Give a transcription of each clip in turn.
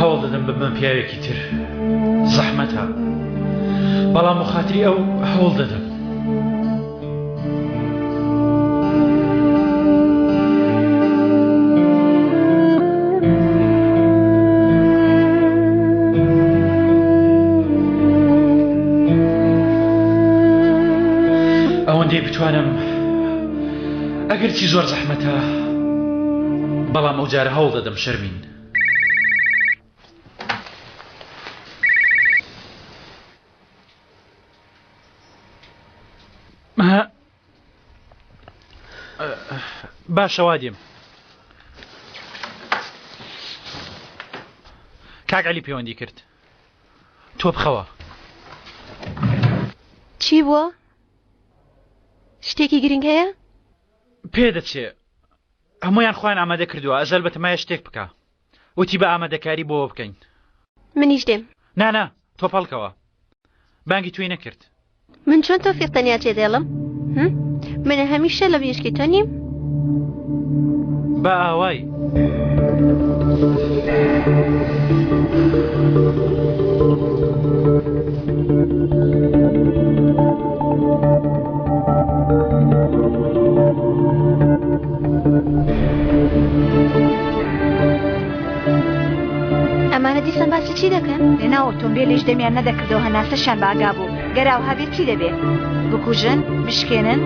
هەوڵ دەدەم ببمە پیاوێکی تر. زەحمەتە. بەڵام بۆ خاتری ئەو هەوڵ دەدەم. ئەوەندەی بتوانم ئەگەرچی زۆر زەحمەتە بەڵام ئەو جارە هەوڵ دەدەم شەرمین. باشە وا دێم. کاک عەلی پەیوەندی کرد. تۆ بخەوە. چی بووە؟ شتێکی گرنگ هەیە؟ پێدەچێ هەمویان خۆیان ئامادە کردووە ئەزەل بەتەمایە شتێک بکە وتی بە ئامادەکاری بۆ بکەین منیش دێم نانا تۆ پەڵکەوە بانگی توی نەکرد من چۆن تۆفیق تەنیا جێ دێڵم من هەمیشە لە مێشکی تۆ نیم بە ئاوای ئەمانە دیسان باسی چی دەکەن؟ لەناو ئۆتۆمبێلیش دەمیان نەدەکردەوە هەناسەشیان بە ئاگا بوو گەر ئاوها بێت چی دەبێ؟ بکوژن؟ بشکێنن؟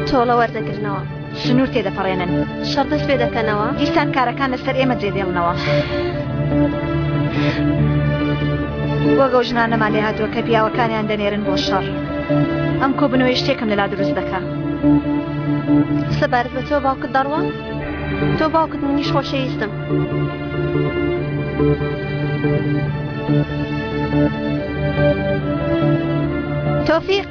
تۆڵە وەردەگرنەوە. سنوور تێدەپەڕێنن. شەڕ دەست پێ دەکەنەوە. دیسان کارەکان لەسەر ئێمە جێ دێڵنەوە. وەک ئەو ژنانەمان لێ هاتووە کە پیاوەکانیان دەنێرن بۆ شەڕ. ئەم کۆبوونەوەی شتێکم لەلا دروست دەکا. سەبارەت بە تۆ باوکت دەڕوا؟ تۆ باوکت منیش خۆشەویستم. تۆفیق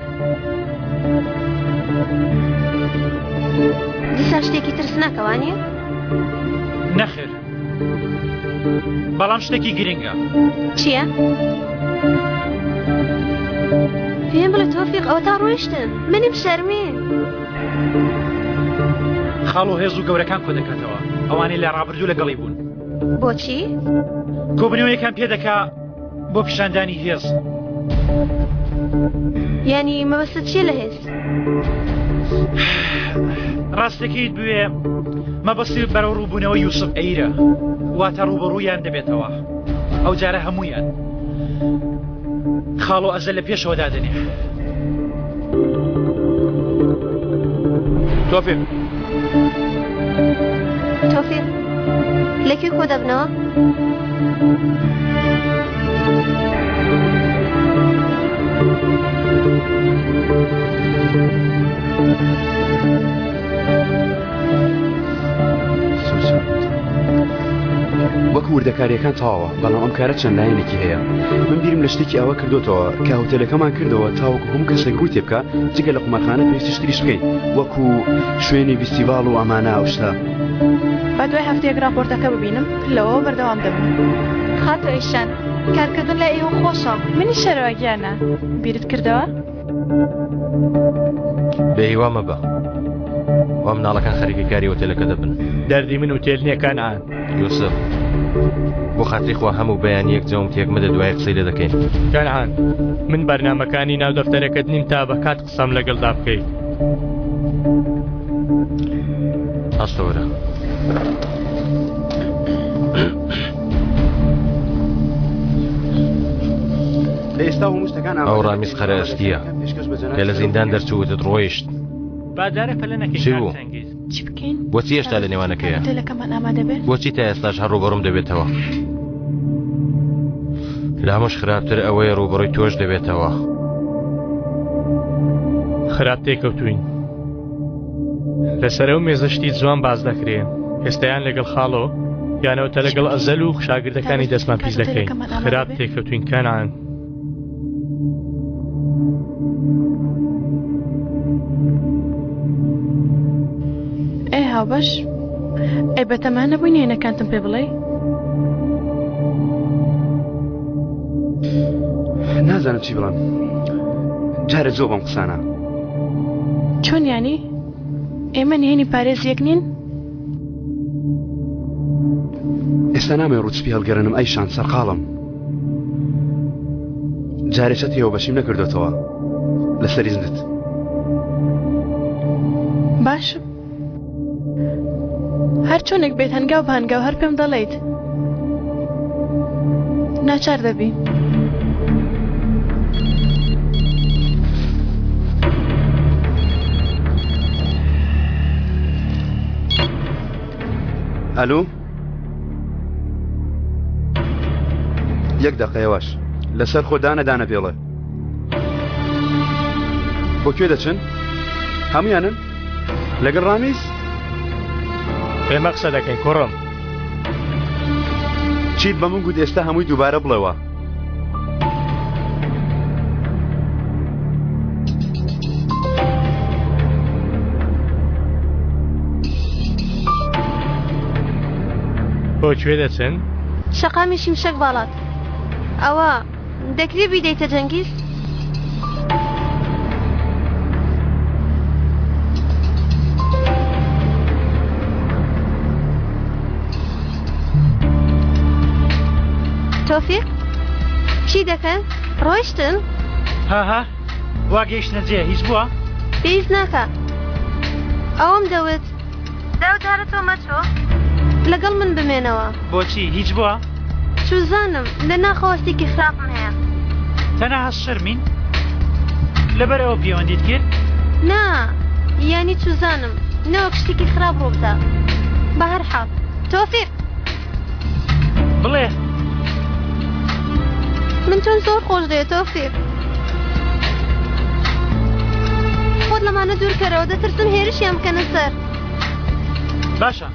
دیسان شتێکی ترسناکە وانیە؟ نەخێر بەڵام شتێکی گرنگە چییە؟ پێم بڵێ تۆفیق ئەوە تا ڕۆیشتن منیم شەرمین خاڵ و هێز و گەورەکان کۆ دەکاتەوە ئەوانەی لە ڕابردوو لەگەڵی بوون بۆچی؟ کۆبنەوەیەکان پێ دەکا بۆ پیشاندانی هێز. یانی مەبەستت چییە لە هێز؟ ڕاستەکەیت بوێ مەبەستی بەرەو ڕووبوونەوە یوسف ئەیرە واتە ڕووبەڕوویان دەبێتەوە ئەو جارە هەمویان خاڵۆ ئەزە لە پێشەوە دادەنێ. تۆفیق تۆفیق لەکوێ کۆ دەبنەوە؟ وەکو وردەکاریەکان تەواوە بەڵام ئەم کارە چەند لایەنێکی هەیە من بیرم لە شتێکی ئەوە کردوتەوە کە هوتێلەکەمان کردەوە تاوەکو هەموو کەسێک ڕووی تێبکە جگە لە قومارخانە پێویستی شتریش بکەین وەکو شوێنی ڤیستیڤاڵ و ئەمانە ئەو شتە. با دوای هەفتەیەک راپۆرتەکە ببینم لەوەوە بەردەوام دەبم. خاتوو ئەیشان کارکردن لای ئێوە خۆشە. منیش هەروا گیانە. بیرت کردەوە؟ بێ هیوا مەبە وا مناڵەکان خەریکی کاری ئۆتێلەکە دەبن. دەردی من ئوتێل نییە کەنعان. یوسف بۆ خاتری خوا هەموو بەیانیەک جەوم تێک مەدە دوای قسەی لێ دەکەین. کەنعان من بەرنامەکانی ناو دەفتەرەکەت نیم تا بە کات قسەم لەگەڵدا بکەیت. هەستە وەرە. ئەو ڕامیز قەرەئەستییە کە لە زیندان دەرچوو وتت ڕۆیشت. چی بوو؟ بۆچی هێشتا لە نێوانەکەیە؟ بۆچی تا ئێستاش هەر ڕووبەڕووم دەبێتەوە؟ لە هەمووش خراپتر ئەوەیە ڕووبەڕووی تۆش دەبێتەوە. خراپ تێکەوتوین. لەسەر ئەو مێزە شتی جوان باس دەکرێ ئێستا یان لەگەڵ خاڵۆ یانەوەتە لەگەڵ ئەزەل و شاگردەکانی دەستمان پیس دەکەین خراپ تێکەوتوین کەنعان. ئەی هاوبەش ئەی بەتەما نەبووی نهێنەکانتم پێ بڵێی؟ نازانم چی بڵێم جارە زۆ بەم قسانە چۆن یانی ئێمە نهێنی پارێز یەک نین؟ ئێستا نامەوێ ڕووت سپی هەڵگەڕێنم ئەیشان سەرقاڵم. جارێ چەتیەوە بەشیم نەکردۆتەوە لەسەر ئیزنت. باشم. هەر چۆنێک بێت هەنگاو بە هەنگاو هەر پێم دەڵێیت. ناچار دەبی. ئەلو یەک دەقە هێواش لەسەر خۆ دانە دانە پێڵێ بۆ کوێ دەچن هەمویانن لەگەڵ ڕامیز ئێمە قسە دەکەین کوڕم چیت بە من گوت ئێستا هەمووی دووبارە بڵێوە بۆ کوێ دەچن؟ شەقامی شیمشەک باڵات ئەوە دەکرێ بیدەیتە جەنگیز؟ تۆفیق چی دەکەن؟ ڕۆیشتن؟ هاها وا گەیشتنە جێ هیچ بووە؟ پێویست ناکا ئەوەم دەوت داو جارە تۆ مەچۆ لەگەڵ من بمێنەوە. بۆچی هیچ بووە؟ چوزانم لە ناخەوە هەستێکی خراپم هەیە. تەنها هەست شەرمین؟ لەبەر ئەوە پەیوەندیت کرد؟ نا یانی چوزانم نەوەک شتێکی خراپ ڕووبدا بەهەرحاڵ تۆفیق. بڵێ. من تۆم زۆر خۆش دەوێت تۆفیق. خۆت لەمانە دوورکەرەوە دەترسم هێرشیان بکەنە سەر. باشە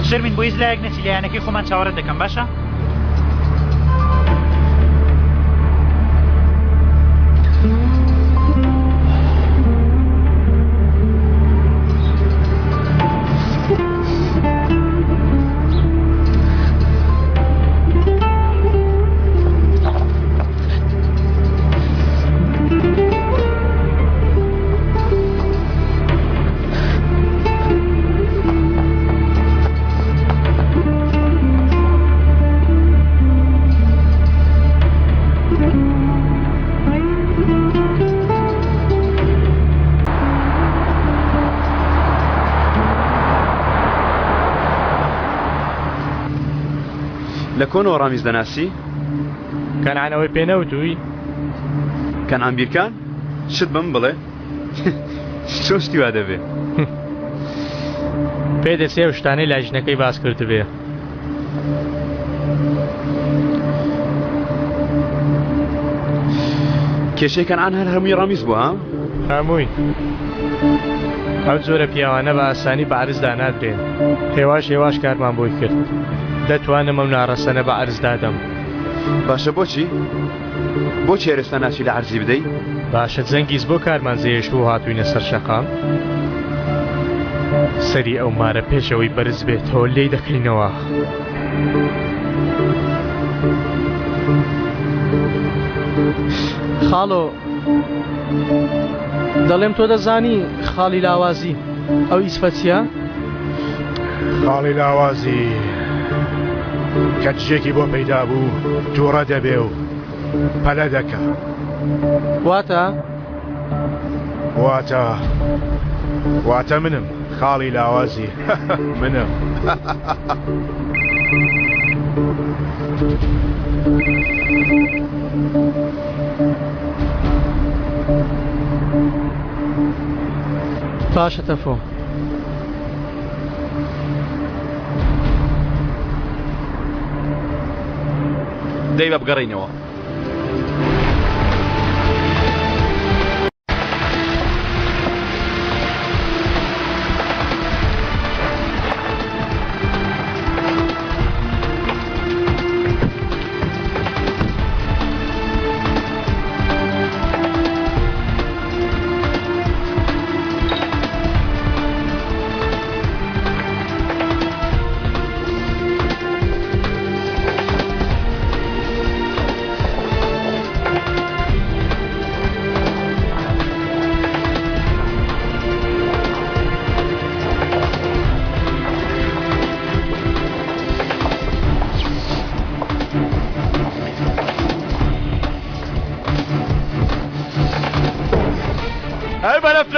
شەرمین بۆ هیچ لایەک نەچی لە یانەکەی خۆمان چاوەڕێت دەکەم باشە؟ لە کۆنەوە ڕامیز دەناسی؟ کەنعان ئەوەی پێ نەوتووی؟ کەنعان بیرکان؟ شت بە من بڵێ چۆن شتی وا دەبێ؟ پێ دەچێ ئەو شتانەی لای ژنەکەی باس کردبێ. کێشەی کەنعان هەر هەمووی ڕامیز بوو ها؟ هەمووی. ئەو جۆرە پیاوانە بە ئاسانی بە عەرزدا نادرێن. هێواش هێواش کارمان بۆی کرد. دەتوانم ئەو ناڕەسەنە بە عەرز دادەم. باشە بۆچی؟ بۆچی هەر ئێستا ناچی لە عەرزی بدەی؟ باشە جەنگیز بۆ کارمان جێهێشت و هاتووینە سەر شەقام؟ سەری ئەو مارە پێش ئەوەی بەرز بێتەوە لێی دەکەینەوە. خاڵۆ دەڵێم تۆ دەزانی خاڵی لاوازی ئەو ئیسفە چییە؟ خاڵی لاوازی کە دژێکی بۆ پەیدا بوو تووڕە دەبێ و پەلە دەکا. واتە؟ واتە واتە منم خاڵی لاوازی منم. باشە تەفۆ. دەی بە بگەڕێینەوە.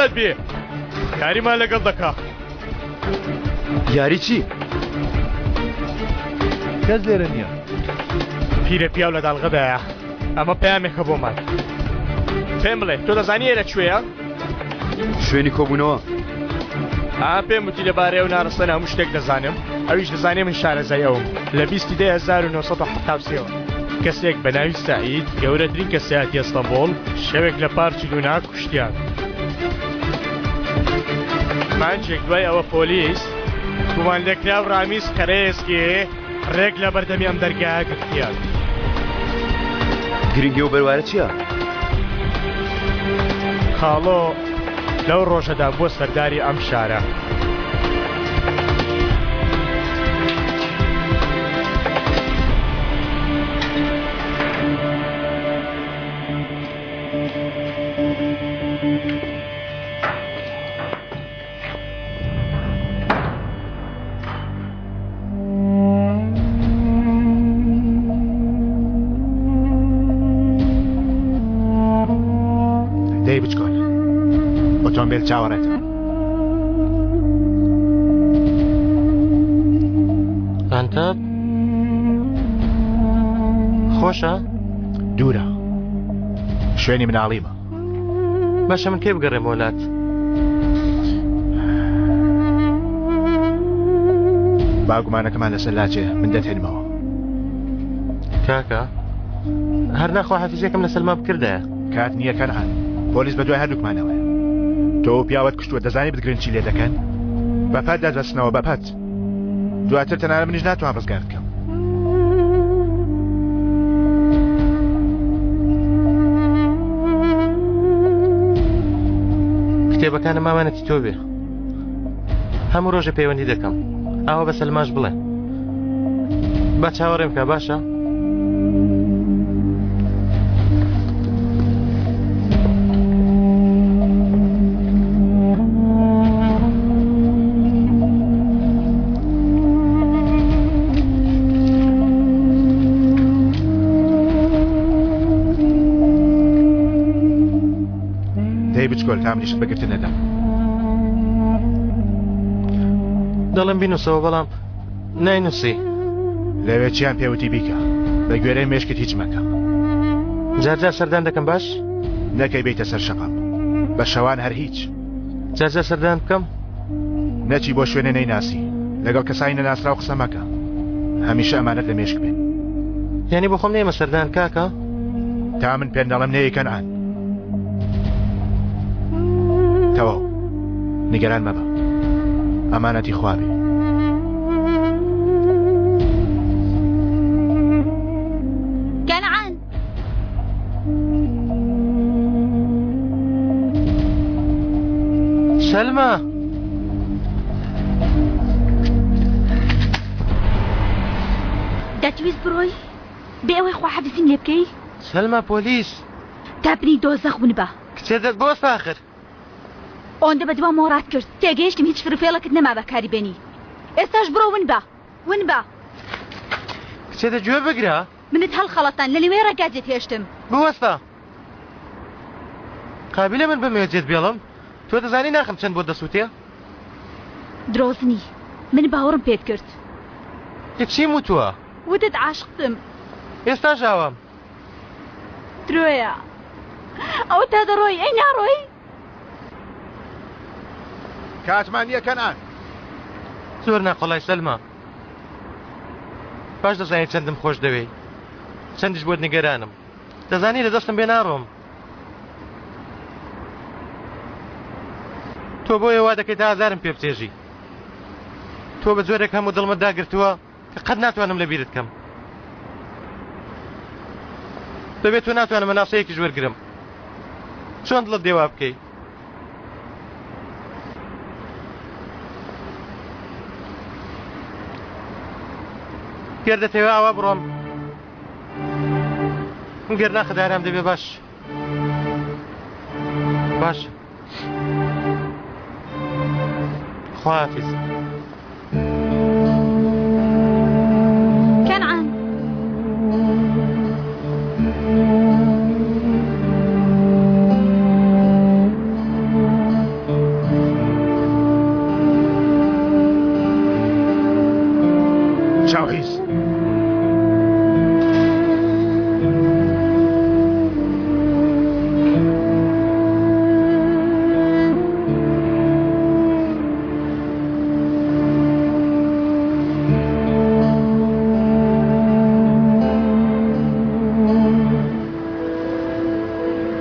ئاگات بێ یاریمان لەگەڵ دەکا. یاری چی؟ کەس لێرە نییە. پیرە پیاو لە داڵغەدایە ئەمە پەیامێکە بۆمان. پێم بڵێ تۆ دەزانی ئێرە کوێیە؟ شوێنی کۆبوونەوە. ئا پێم وتی لەبارەی ئەو ناڕەسەنە هەموو شتێک دەزانم ئەویش دەزانێ من شارەزای ئەوم لە بیستی دەی 1970 کەسێک بە ناوی سەعید گەورەترین کەسایەتی ئەستەنبوڵ شەوێک لە پارکی لونا کوشتیان. مانگێک دوای ئەوە پۆلیس گومانلێکراو ڕامیز قەرەیەسکی ڕێک لە بەردەمی ئەم دەرگایە گرتیان. گرنگی ئەو بەروارە چییە؟ خاڵۆ لەو ڕۆژەدا بووە سەرداری ئەم شارە. دەی بچکۆل ئۆتۆمبیل چاوەڕێتە. ئەنتەب خۆشە؟ دوورە شوێنی مناڵیمە. باشە من کەی بگەڕێمەوە لات؟ با گومانەکەمان لەسەر لاچێ من دەتهێنمەوە. کاکە هەر ناخوا حەفیزێکم لە سەلما بکردایە. کات نییە کەنعان پۆلیس بە دوای هەردووکمانەوەیە. تۆ و پیاوت کوشتووە دەزانی بتگرن چی لێ دەکەن؟ بە پەت دەتبەستنەوە بە پەت. دواتر تەنانەت منیش ناتوان ڕزگارت بکەم. کتێبەکانم ئامانەتی تۆ بێ هەموو ڕۆژە پەیوەندی دەکەم ئاوا بە سەلماش بڵێ با چاوەڕێم بکە باشە دەی بچکۆل تا منیشت بەگرتن نەدەم. دەڵێم بینوسەوە بەڵام ناینوسی. لەوێ چیان پێوتی بیکە بە گوێرەی مێشکت هیچ مەکە. جار جار سەردان دەکەم باش؟ نەکەی بیتە سەر شەقام بە شەوان هەر هیچ. جار جار سەردان بکەم؟ نەچی بۆ شوێنێ نەیناسی لەگەڵ کەسانی نەناسراو قسە مەکە هەمیشە ئەمانەت لە مێشک بێ. یانی بۆ خۆم نێمە سەردان کاکە؟ تا من پێم دەڵێم نەیەی کەنعان. تەواو نیگەران مەبە ئەمانەتی خوا بێ. کەنعان. سەلما. دەتویست بڕۆی بێ ئەوەی خواحافیزیم لێ بکەی؟ سەلما پۆلیس. تا بنی دۆزەخ ونبە. کچێ دەست بۆ ئاخر. ئەوەندە بە دوا مۆڕات کرد تێگەیشتم هیچ فروفێڵێکت نەما بەکاری بێنی ئێستاش بڕۆ ون بە ون بە. کچێ دە گوێ بگرە. منت هەڵخەڵەتان لە نیوەی ڕێگا جێت هێشتم. بوەستە. قابیلە من بمەوێت جێت بێڵم؟ تۆ دەزانی ناخم چەند بۆت دەسووتێ؟ درۆزنی من باوەڕم پێت کرد. ئێ چیم وتووە؟ وتت عاشقتم. ئێستاش ئاوام. درۆیە. ئەوە تا دەڕۆی ئەی ناڕۆی؟ کاتمان نییە کەنعان. زۆر ناقۆڵای سەلما. باش دەزانی چەندم خۆش دەوێی. چەندیش بۆت نیگەرانم. دەزانی لە دەستم بێ ناڕۆم. تۆ بۆیە وا دەکەیت تا ئازارم پێ بچێژی. تۆ بە جۆرێک هەموو دڵمت داگرتووە کە قەت ناتوانم لە بیرت کەم. بەبێ تۆ ناتوانم هەناسەیەکیش وەرگرم. چۆن دڵت دێ وا بکەی؟ گەر دەتەوێ ئاوا بڕۆم گەر ناخت ئارام دەبێ باش باش خواحافیز. کەنعان.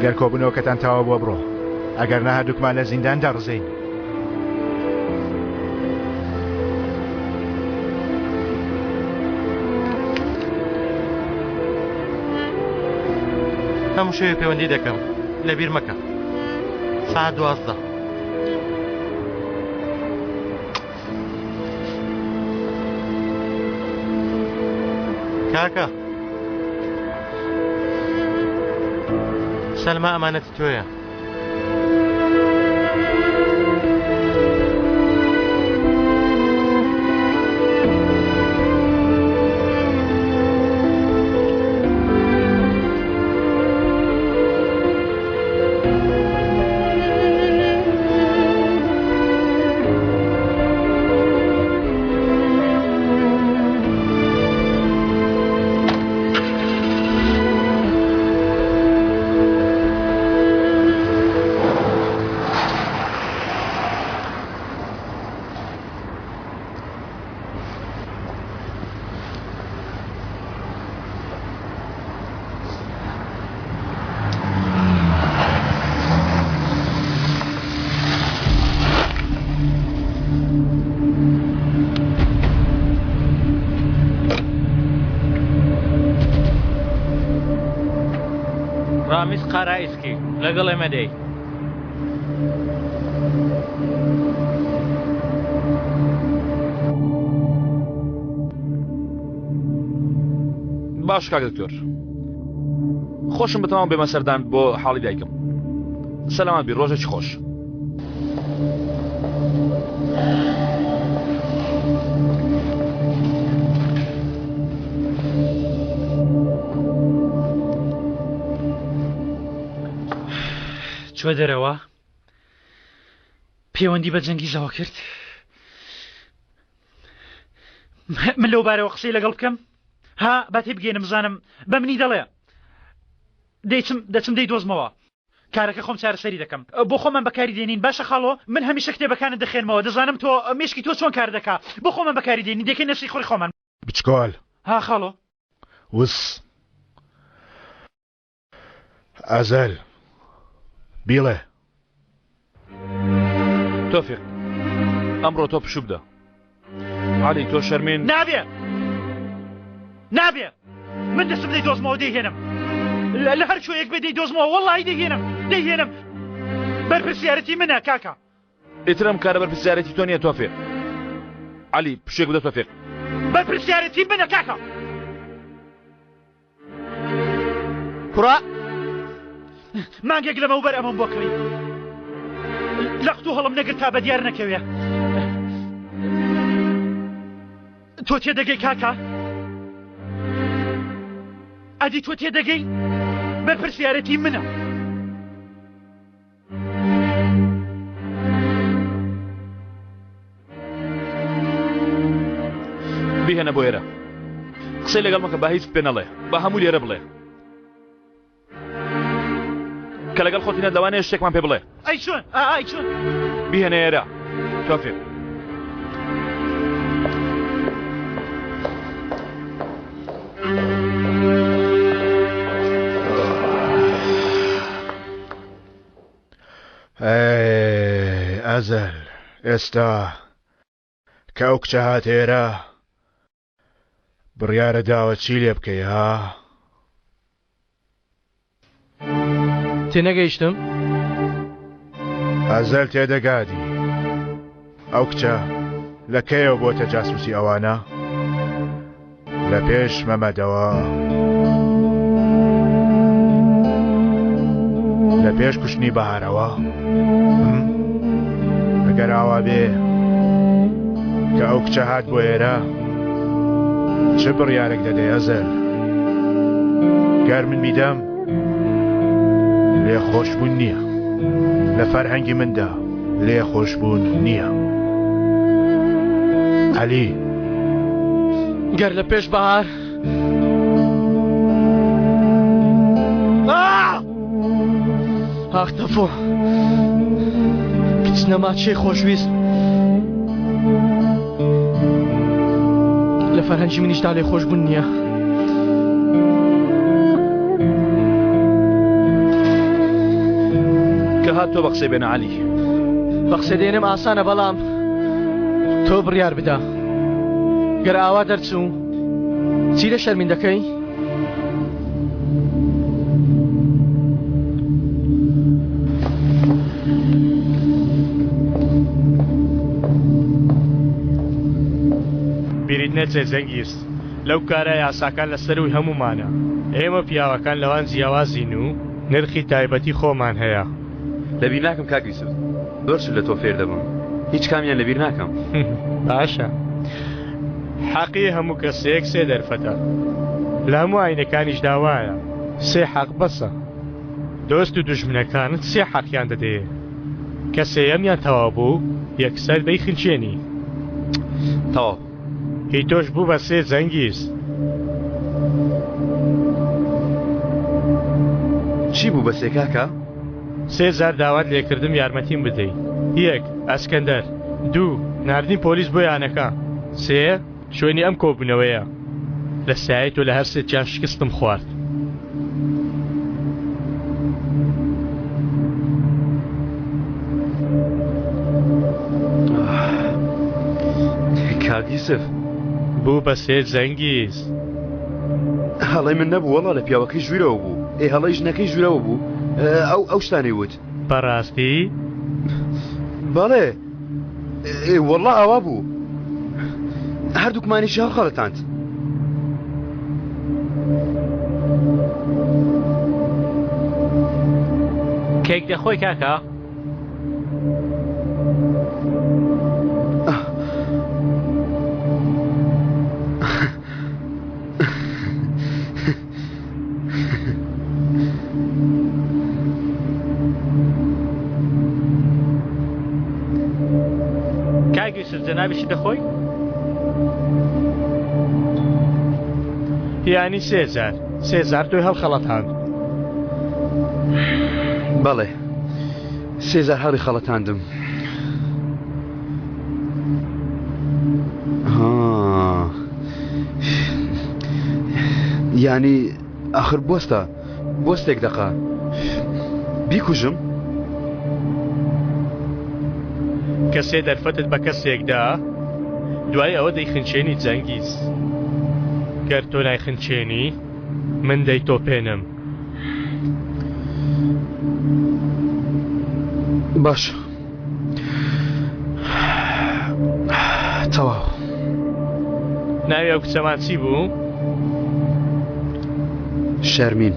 گەر کۆبوونەوەکەتان تەواو بووە بڕۆ، ئەگەر نا هەردووکمان لە زیندان دەڕزێین. هەموو شەوێ پەیوەندی دەکەم لەبیر مەکە ساعت 12. کاکە سەلما ئەمانەتی تۆیە. ڕامیز قارائیسکی لەگەڵ ئێمە دێی. باش کاک دکتۆر خۆشم بتەوام بێمە سەردان بۆ حاڵی دایکم سەلامات بی ڕۆژێکی خۆش. چوە دەرەوە پەیوەندی بە جەنگیزەوە کرد من لەو بارەوە قسەی لەگەڵ بکەم ها با تێبگەینم بزانم بە منی دەڵێ دەیچم دەچم دەی دۆزمەوە کارەکە خۆم چارەسەری دەکەم بۆ خۆمان بەکاری دێنین باشە خاڵۆ من هەمیشە کتێبەکانت دەخێنمەوە دەزانم تۆ مێشکی تۆ چۆن کار دەکا بۆ خۆمان بەکاری دێنین دەکەینە سیخوڕی خۆمان بچکۆل ها خاڵۆ وس ئەزەل بیڵێ. تۆفیق ئەمڕۆ تۆ پشوو بدە. عەلی تۆ شەرمین. نابێ نابێ من دەستم دەیدۆزمەوە دەیهێنم لە هەر کوێیەک بێ دەیدۆزمەوە وەڵڵاهی دەیهێنم دەیهێنم بەرپرسیارەتی منە کاکە. ئیتر ئەم کارە بەرپرسیارێتی تۆ نییە تۆفیق. عەلی پشووێک بدە تۆفیق. بەرپرسیارەتی منە کاکە. کوڕە مانگێک لەمەوبەر ئەمەم بۆ کڕی لە قوتوو هەڵم نەگرت تا بە دیار نەکەوێ تۆ تێدەگەی کاکە ئەدی تۆ تێدەگەی بەرپرسیارەتی منە بیهێنە بۆ ئێرە قسەی لەگەڵ مەکە با هیچ پێ نەڵێ با هەموو لێرە بڵێ کە لەگەڵ خۆتی نەت لەوانەیە شتێکمان پێ بڵێ ئەی چۆن ئای چۆن بیهێنە ئێرە تۆفیق ئەی ئەزەل ئێستا کە ئەو کچە هات ئێرە بڕیارە داوە چی لێ بکەی ها؟ تێنەگەیشتم؟ ئەزەل تێدەگادی ئەو کچە لە کەیەوە بۆتە جاسوسی ئەوانە؟ لە پێش مەمەدەوە لە پێش کوشتنی بەهارەوە ئەگەر ئاوا بێ کە ئەو کچە هات بۆ ئێرە چ بڕیارێک دەدەی ئەزەل گەر من بیدەم لێ خۆشبوون نییە لە فەرهەنگی مندا لێ خۆشبوون نییە عەلی گەر لە پێش بەهار ئاخ تەفۆ کچ نەما چێ خۆشویست لە فەرهەنگی منیشدا لێ خۆشبوون نییە. تۆ بە قسەی بێنە عەلی. بە قسەی دێنم ئاسانە بەڵام تۆ بڕیار بدە. گەر ئاوا دەرچوو چی لە شەرمین دەکەی؟ بیرت نەچێ جەنگیز لەو کارە یاساکان لە سەرووی هەموومانە. ئێمە پیاوەکان لەوان جیاوازین و نرخی تایبەتی خۆمان هەیە. لەبیر ناکەم کاک یوسف زۆر شت لە تۆ فێر دەبم هیچ کامیان لەبیر ناکەم. باشە حەقی هەموو کەسێک سێ دەرفەتە لە هەموو ئاینەکانیشدا وایە سێ حەق بەسە دۆست و دوژمنەکانت سێ حەقیان دەدەیێ کە سێیەمیان تەواو بوو یەکسەر دەیخنکێنی. تەواو. هی تۆش بوو بە سێ جەنگیز. چی بوو بە سێ کاکە؟ سێ جار داوات لێکردم یارمەتیم بدەی. یەک، ئەسکەندەر. دوو، ناردنی پۆلیس بۆ یانەکە. سێ، شوێنی ئەم کۆبوونەوەیە. لە سایەی تۆ لە هەر سێکیان شکستم خوارد. کاک یوسف. بوو بە سێ جەنگیز. هەڵەی من نەبوو وەڵا لە پیاوەکەی ژوورەوە بوو. ئێ هەڵەی ژنەکەی ژوورەوە بوو ئەو ئەو شتانەی وت. بەڕاستی؟ بەڵێ ئێ وەڵا ئاوا بوو. هەردووکمانیشی هەڵخەڵەتاند. کێک دەخۆی کاکە؟ کاک یوسف جەنابیشی دەخۆی؟ یانی سێ جار سێ جار تۆی هەڵخەڵەتاند. بەڵێ سێ جار هەڵی خەڵەتاندم. یانی ئاخر بۆستە بۆستێک دەقا بیکوژم؟ کەسێ دەرفەتت بە کەسێک دا دوای ئەوە دەیخنچێنی جەنگیز گەر تۆ نایخنچێنی من دەیتۆپێنم. باشە تەواو. ناوی ئەو کچەمان چی بوو؟ شەرمین.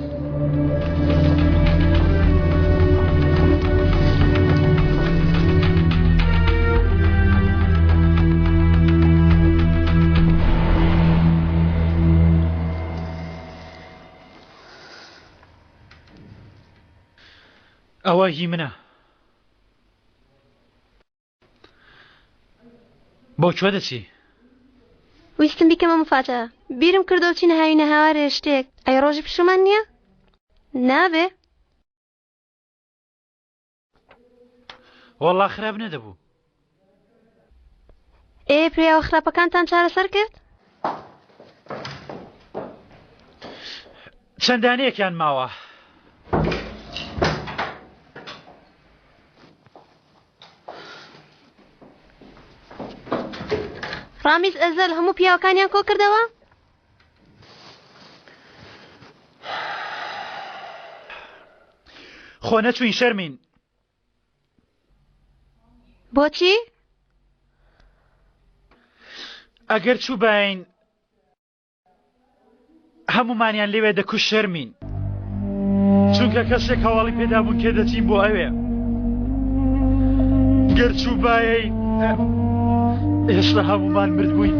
ئەوە هی منە. بۆ کوێ دەچی؟ ویستم بیکەمە مفاجەئە. بیرم کردەوە بچینە هاوینە هاوارێ شتێک. ئەی ڕۆژی پشوومان نییە؟ نابێ. وەڵا خراپ نەدەبوو. ئێ پیاوە خراپەکانتان چارەسەر کرد؟ چەند دانەیەکیان ماوە. ڕامیز ئەزەل هەموو پیاوەکانیان کۆ کردەوە؟ خۆ نەچوین شەرمین. بۆچی؟ ئەگەر چووباین هەموومانیان لەوێ دەکوشت شەرمین چونکە کەسێک هەواڵی پێدابوون کێ دەچین بۆ ئەوێ گەر چووبایەی ئێستا هەموومان مردبووین.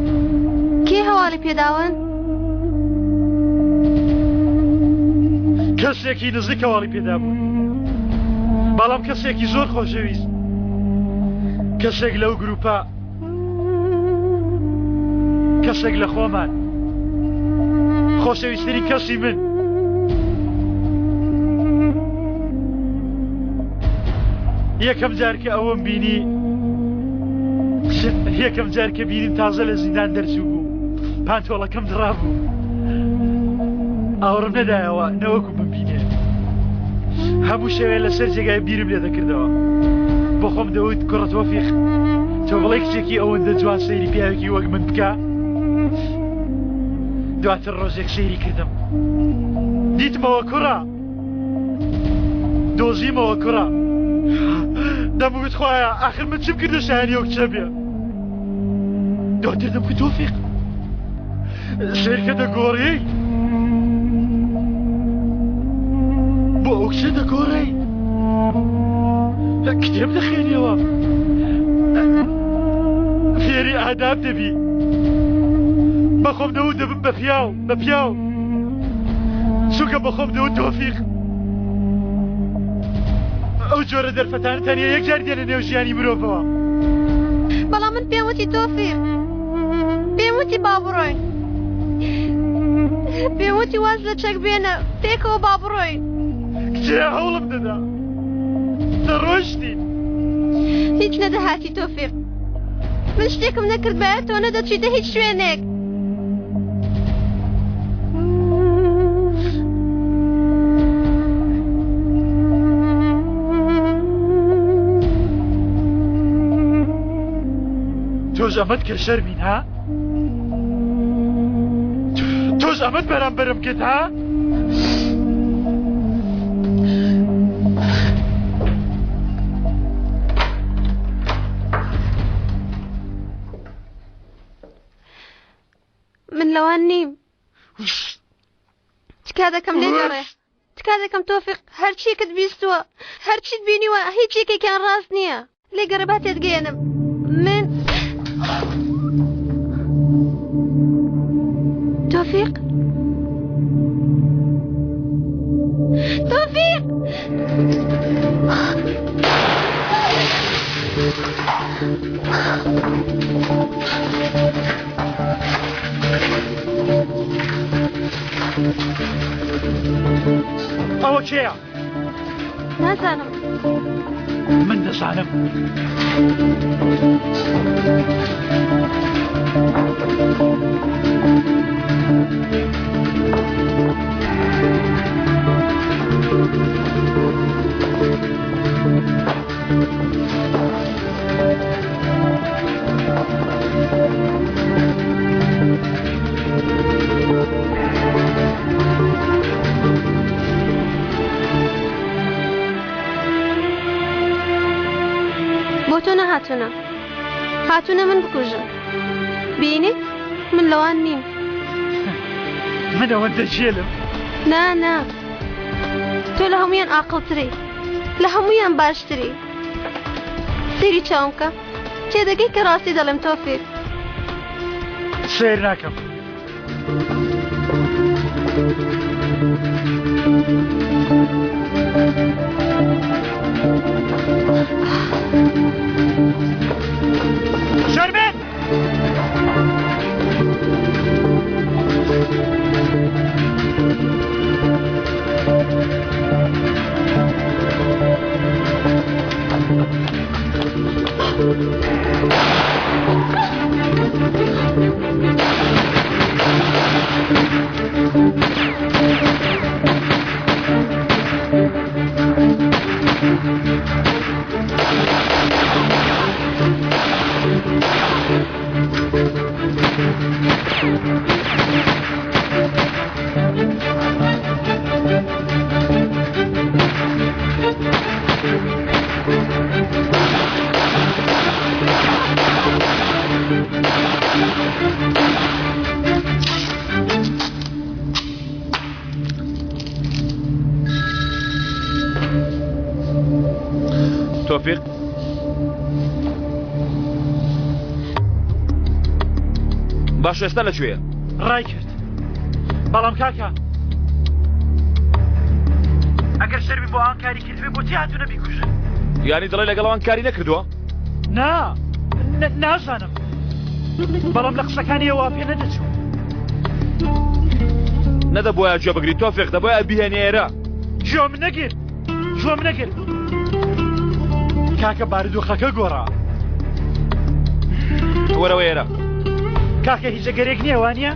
کێ هەواڵی پێداون؟ کەسێکی نزیک هەواڵی پێدابوون بەڵام کەسێکی زۆر خۆشەویست کەسێک لەو گروپە کەسێک لە خۆمان خۆشەویستترین کەسی من یەکەم جار کە ئەوەم بینی یەکەم جار کە بینیم تازە لە زیندان دەرچوو بوو پانتۆڵەکەم دڕابوو ئاوڕم نەدایەوە نەوەکو بمبینێ. هەموو شەوێ لەسەر جێگای بیرم لێ دەکردەوە. بۆ خۆم دەوت کوڕە تۆفیق تۆ بڵێ کچێکی ئەوەندە جوان سەیری پیاوێکی وەک من بکە؟ دواتر ڕۆژێک سەیری کردم دیتمەوە کوڕە دۆزیمەوە کوڕە دەمگوت خوایە ئاخر من چم کردە شایانی ئەو کچە بێ دواتر دەمگوت تۆفیق سەیرکە دەگۆڕی بۆ ئەو کچە دەگۆڕی کتێب دەخێنیەوە فێری ئاداب دەبی بەخۆم دەوت دەبم بە پیاو بە پیاو چونکە بەخۆم دەوت تۆفیق ئەو جۆرە دەرفەتانە تەنیا یەک جار دێنە نێو ژیانی مرۆڤەوە. بەڵام من پێم وتی تۆفیق پێم وتی با بڕۆین پێم وتی واز لە چەک بێنە پێکەوە با بڕۆین. کچێ هەوڵم دەدا دەڕۆشتین. هیچ نەدەهاتی تۆفیق من شتێکم نەکردبایە تۆ نەدەچیتە هیچ شوێنێک. تۆش ئەمەت کرد شەرمین ها؟ تۆش ئەمەت بەرامبەرم کرد ها؟ من لەوان نیم تکا دەکەم لێگەڕێ تکا دەکەم تۆفیق هەرچیەکت بیستووە هەرچیت بینیوە هیچ یەکێکیان ڕاست نییە لێگەڕێ با تێتگەیەنم من تۆفیق تۆفیق ئەوە کێیە؟ نازانم. من دەزانم. بۆ تۆ نەهاتوونە هاتوونە من بکوژن بینیت من لەوان نیم من ئەوەندە جێلم نا نا تۆ لە هەمویان ئاقڵتری لە هەمویان باشتری سەیری چاوم کە تێدەگەی کە ڕاستی دەڵێم تۆفیق. سەیر ناکەم. شەرمێن! تۆفیق باش ئێستا لە کوێیە؟ ڕای کرد بەڵام کاکە ئەگەر شەرمی بۆ ئەوان کاری کردبێ بۆچی هاتوونە بیکوژن؟ یانی دەڵێ لەگەڵ ئەوان کاری نەکردووە؟ نا نازانم بەڵام لە قسەکانیەوە پێ نەدەچوو. نەدەبوایە گوێ بگری تۆفیق دەبوایە بیهێنی ئێرە. گوێم نەگرت گوێم نەگرت کاکە بارودۆخەکە گۆڕا. وەرەوە ئێرە. کاکە هیچ ئەگەرێک نییە وانە؟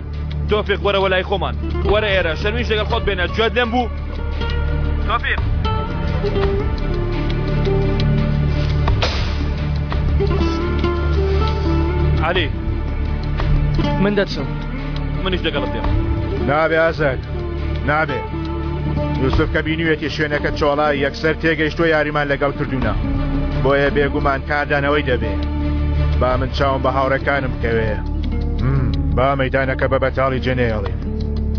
تۆفیق وەرەوە لای خۆمان وەرە ئێرە شەرمیش لەگەڵ خۆت بێنە گوێت لێم بوو تۆفیق. عەلی من دەچم. منیش لەگەڵت دێم. نابێ ئازاد نابێ. یوسف کە بینیوێتی شوێنەکە چۆڵە یەکسەر تێگەیشتووە یاریمان لەگەڵ کردوونە بۆیە بێگومان کاردانەوەی دەبێ با من چاوم بە هاوڕێکانم بکەوێ با مەدانەکە بە بەتاڵی جێنێڵین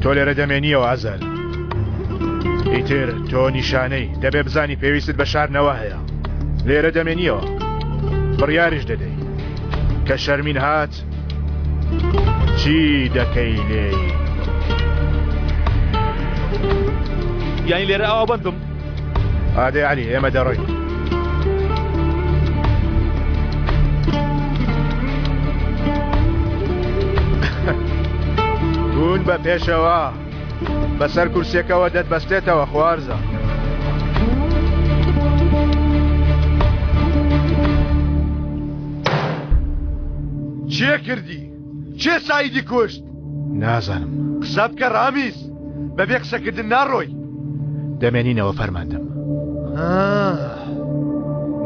تۆ لێرە دەمێنیەوە ئازاد ئیتر تۆ نیشانەی دەبێ بزانی پێویستت بە شارنەوە هەیە لێرە دەمێنیەوە بڕیاریش دەدەی کە شەرمین هات چی دەکەی لێی؟ یانی لێرە ئاوا بەندم؟ ئادەی عەلی ئێمە دەڕۆین. بوون بە پێشەوە بەسەر کورسیەکەوە دەتبەستێتەوە خوارزە. کێ کردی؟ کێ سەعیدی کوشت؟ نازانم. قسە بکە ڕامیز، بەبێ قسەکردن ناڕۆی. دەمێنینەوە فەرماندەم.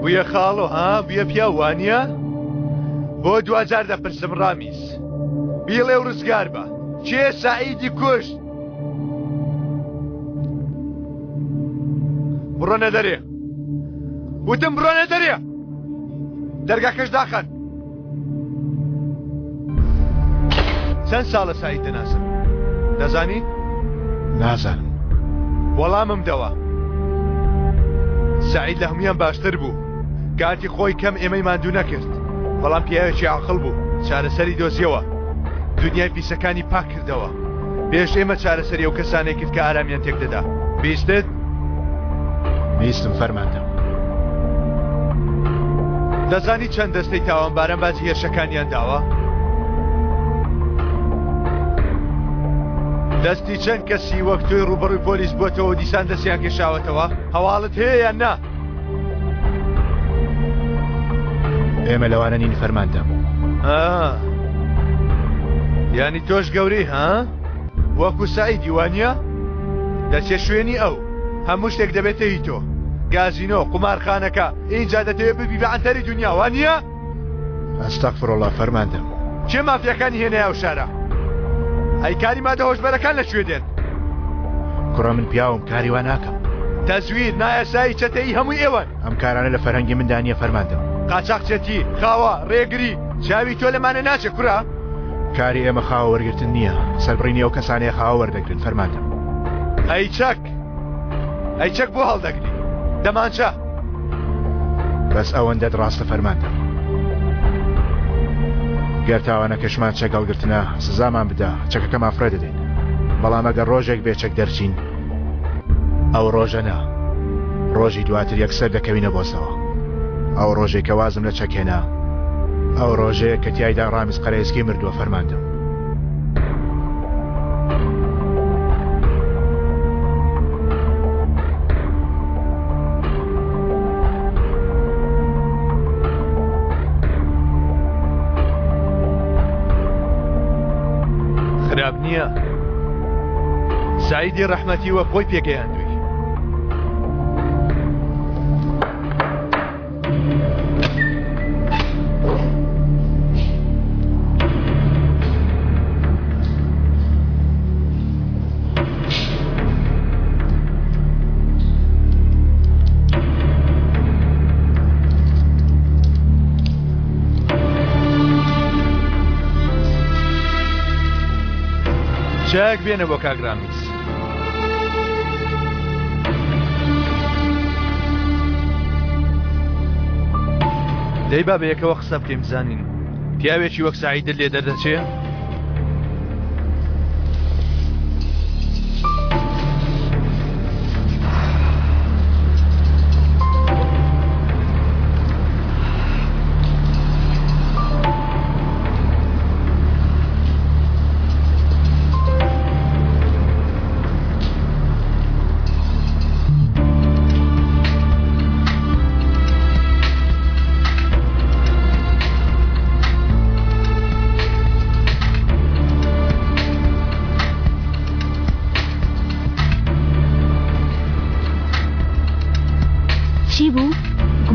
بوویە خاڵۆ ها؟ بوویە پیاو وانییە؟ بۆ دواجار دەپرسم ڕامیز، بیڵێ و ڕزگار بە، کێ سەعیدی کوشت؟ بڕۆنە دەرێ. وتم بڕۆنە دەرێ. دەرگاکەش داخەن. چەند ساڵە سعید دەناسم دەزانی؟ نازانم. وەڵامم دەوە. سعید لە هەموویان باشتر بوو. کاتی خۆی کەم ئێمەی ماندوو نەکرد. بەڵام پیاوێکی عاقڵ بوو. چارەسەری دۆزیەوە. دنیای پیسەکانی پاک کردەوە. پێش ئێمە چارەسەری ئەو کەسانەی کرد کە ئارامیان تێک دەدا. بیستت؟ بیستم فەرماندەم. دەزانی چەند دەستەی تاوانباران باجی هێرشەکانیان داوە؟ دەستی چەند کەسی وەک تۆی ڕووبەڕووی پۆلیس بووەتەوە و دیسان دەستیان کێشاوەتەوە؟ هەواڵت هەیە یان نا؟ ئێمە لەوانە نین فەرماندەم. یانی تۆش گەورەی ها؟ وەکو سەعیدی وانییە؟ دەچێ شوێنی ئەو. هەموو شتێک دەبێتە هی تۆ. گازینۆ، قومارخانەکە، ئینجا دەتەوێ ببی بە عەنتەری دونیا، وانییە؟ ئەستەغفراللە فەرماندەم. کێ مافیاکانی هێنایە ئەو شارە؟ ئەی کاری مادە هۆشبەرەکان لە کوێ دێن؟ کوڕە من پیاوم کاری وا ناکەم. تەزویر، نایاسایی، چەتەیی هەمووی ئێوەن. ئەم کارانە لە فەرهەنگی مندا نییە فەرماندەم. قاچاخچێتی، خاوە، ڕێگری، چاوی تۆ لەمانە ناچێ کورە؟ کاری ئێمە خاوە وەرگرتن نییە، سەربڕینی ئەو کەسانەیە خاوە وەردەگرن فەرماندەم. ئەی چەک؟ ئەی چەک بۆ هەڵدەگری؟ دەمانچە؟ بەس ئەوەندەت ڕاستە فەرماندەم. گەر تاوانەکەشمان چەک هەڵگرتنە سزامان بدە چەکەکەمان فڕێ دەدەین. بەڵام ئەگەر ڕۆژێک بێ چەک دەرچین ئەو ڕۆژە نا ڕۆژی دواتر یەکسەر دەکەوینە بۆسەوە. ئەو ڕۆژەی کە وازم لە چەک هێنا ئەو ڕۆژەیە کە تیایدا ڕامیز قەرەیسکی مردووە فەرماندەم. خراپ نییە سعیدی ڕەحمەتی وەک خۆی پێگەیاندووی. چاک بێنە بۆ کاک رامیز. دەی با بەیەکەوە قسە بکەین بزانین پیاوێکی وەک سەعیدت لێ دەردەچێ؟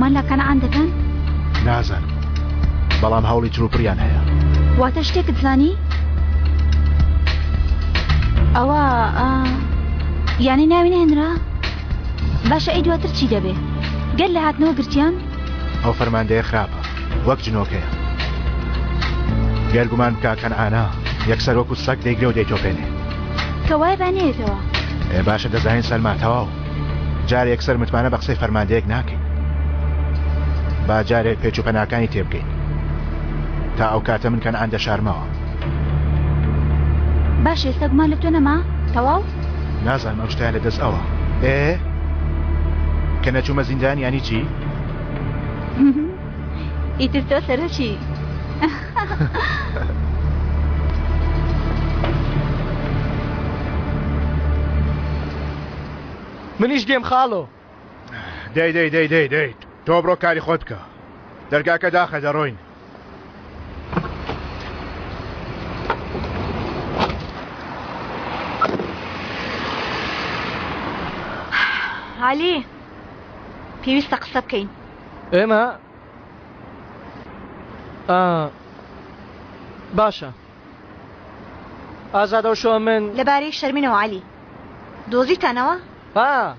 گومان لە کەنعان دەکەن؟ نازانم بەڵام هەوڵی چروپڕیان هەیە. واتە شتێکت زانی؟ ئەوە یانەی ناوی نەهێنرا؟ باشە ئەی دواتر چی دەبێ؟ گەر لە هاتنەوە گرتیان؟ ئەو فەرماندەیە خراپە وەک جنۆکەیە. گەر گومان بکا کەنعانە یەکسەر وەکو سەگ دەیگرێ و دەیتۆپێنێ. کەوایە با نەیەتەوە. ئێ باشە دەزانین سەلما تەواو. جارێ یەکسەر متمانە بە قسەی فەرماندەیەک ناکەین. با جارێ پێچ و پەناکانی تێبگەین. تا ئەو کاتە من کەنعان دەشارمەوە. باشە ئێستا گومان لە تۆ نەما؟ تەواو؟ نازانم ئەم شتیان لە دەست ئەوە. ئێ کە نەچوومە زیندان یانی چی؟ ئیتر تۆ سەرۆکی. منیش دێم خاڵۆ. دەی دەی دەی دەی دەی تۆ بڕۆ کاری خۆت بکە دەرگاکە داخە دەڕۆین. عەلی پێویستە قسە بکەین. ئێمە باشە ئازادە و شۆ من لەبارەی شەرمینەوە عەلی دۆزیتانەوە؟ ها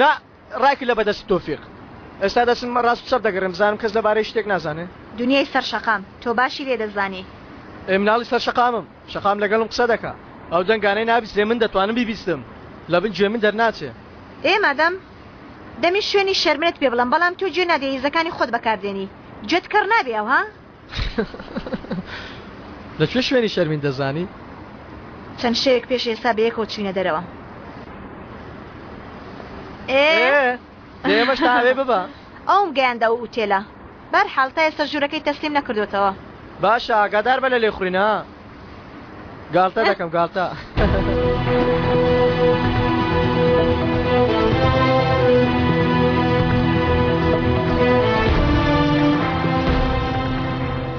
نا ڕایکرد لە بەدەستی تۆفیق ئێستا دەچم ڕاست و چەپ دەگەڕێم بزانم کەس لەبارەی شتێک نازانێ. دونیای سەر شەقام تۆ باشی لێ دەزانی. ئێ مناڵی سەر شەقامم شەقام لەگەڵم قسە دەکا ئەو دەنگانەی نابیسترێ من دەتوانم بیبیستم لە بن گوێ من دەرناچێ. ئێ مادام دەمی شوێنی شەرمنت پێ بڵێم بەڵام تۆ گوێ نادەی هێزەکانی خۆت بەکار دێنی گوێت کەڕ نابێ ئەوها؟ لە کوێ شوێنی شەرمین دەزانی؟ چەند شەوێک پێش ئێستا بەیەکەوە چووینە دەرەوە. ئێ دەی ئێمەش تا ئەوێ ببە. ئەوم گەیاندە ئەو ئوتێلە. بەرحاڵ تا ئێستا ژوورەکەی تەسلیم نەکردۆتەوە. باشە ئاگادار بە لە لێخوڕین ها. گاڵتە دەکەم گاڵتە.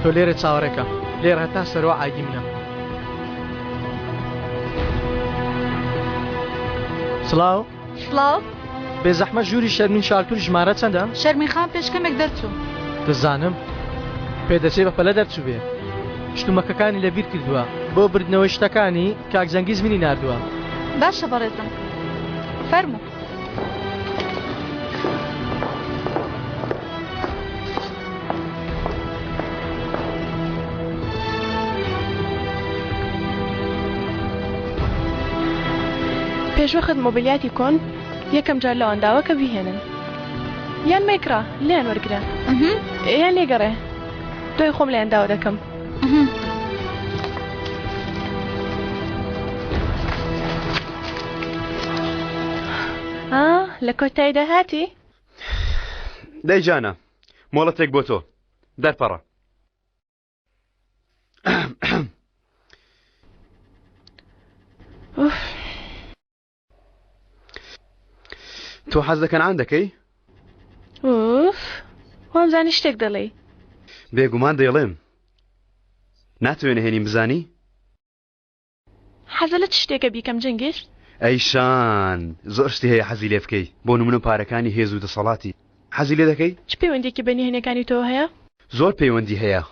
تۆ لێرە چاوەڕێکە لێرە هەتا سەرەوە عایدی منە. سڵاو. سڵاو. بێزەحمەت ژووری شەرمین شالتور ژمارە چەندە؟ شەرمین خان پێش کەمێک دەرچوو. دەزانم. پێدەچێ بەپەلە دەرچووبێ. شتومەکەکانی لەبیر کردووە. بۆ بردنەوەی شتەکانی، کاک جەنگیز منی ناردووە. باشە بەڕێزم. فەرموو. پێشوەخت مۆبیلیاتی کۆن یەکەم جار لەوان داوە کە بیهێنن یان مەیکڕە لێیان وەرگرە یان لێگەڕێ دوای خۆم لێیان داوا دەکەم. ئا لە کۆتاییدا هاتی؟ دەی جانە مۆڵەتێک بۆ تۆ دەرپەڕە. تۆ حەز لە کەنعان دەکەی؟ ئوف وامزانی شتێک دەڵێی. بێگومان دەیڵێم. ناتەوێ نهێنیم بزانی؟ حەزە لە چ شتێکە بیکەم جەنگیز؟ ئەی شان زۆر شتی هەیە حەزی لێ بکەی بۆ نمونە پارەکانی هێز و دەسەڵاتی حەزی لێ دەکەی؟ چ پەیوەندیەکی بە نهێنیەکانی تۆوە هەیە؟ زۆر پەیوەندی هەیە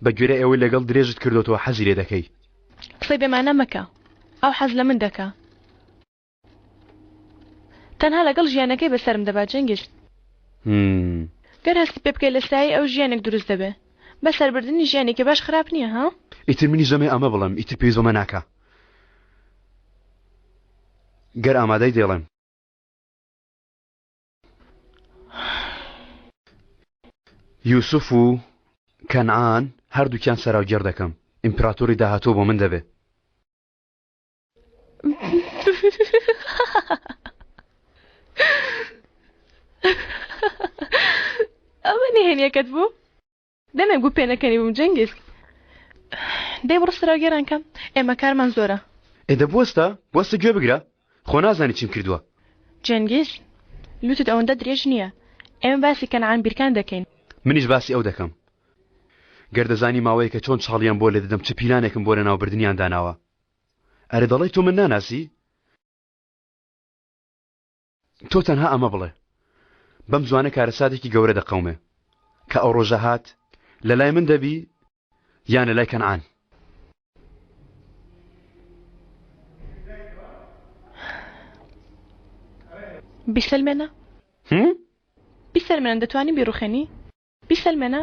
بە گوێرەی ئەوەی لەگەڵ درێژت کردۆتەوە حەزی لێ دەکەی. قسەی بێمانا مەکە ئەو حەز لە من دەکا. تەنها لەگەڵ ژیانەکەی بەسەرم دەبات جەنگیز. گەر هەستت پێ بکەی لە سایەی ئەو ژیانێک دروست دەبێ. بەسەربردنی ژیانێکی باش خراپ نییە ها؟ ئیتر منیش دەمەوێ ئەمە بڵێم ئیتر پێویست بەمە ناکا. گەر ئامادەی دەیڵێم. یوسف و کەنعان هەردووکیان سەراوگێڕ دەکەم. ئیمپراتۆری داهاتوو بۆ من دەبێ. ئەوە نهێنیەکەت بوو؟ دەمێک بوو پێنەکەنی بووم جەنگیز. دەی بڕۆ سەراوگێران کە ئێمە کارمان زۆرە. ئێ دە بوەستە بوەستە گوێ بگرە خۆ نازانی چیم کردووە. جەنگیز لوتت ئەوەندە درێژ نییە ئێمە باسی کەنعان بیرکان دەکەین. منیش باسی ئەو دەکەم. گەر دەزانی ماوەیەکە چۆن چاڵیان بۆ لێدەدەم چ پیلانێکم بۆ لەناوبردنیان داناوە. ئەرێ دەڵێی تۆ من ناناسی؟ تۆ تەنها ئەمە بڵێ بەم زوانە کارەساتێکی گەورە دەقەومێ کە ئەو ڕۆژە هات لە لای من دەبی یان لە لای کەنعان؟ بیسەلمێنە بیسەلمێنە دەتوانی بیڕوخێنی؟ بیسەلمێنە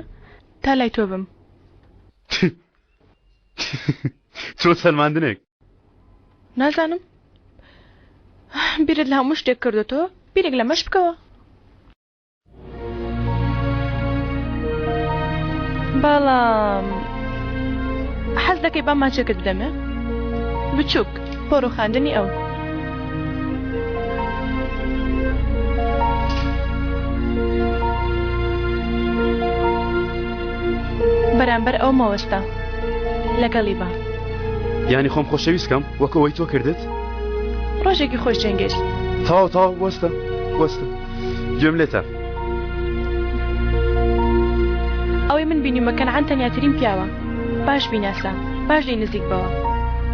تا لای تۆ بم. چۆ سەلماندنێک؟ نازانم بیرت لە هەموو شتێک کردۆتەوە بیرێک لەمەش بکەوە. بەڵام حەز دەکەی با ماچێکت بدەمێ؟ بچووک بۆ ڕووخاندنی ئەو. بەرامبەر ئەو مەوەستە لەگەڵی بە. یانی خۆم خۆشەویست کەم وەک ئەوەی تۆ کردت؟ ڕۆژێکی خۆش جەنگیز. تەواو تەواو وەستە وەستە گوێم لێتە. ئەوەی من بینیومە کەنعان تەنیاترین پیاوە باش بیناسە باش لێی نزیک بەوە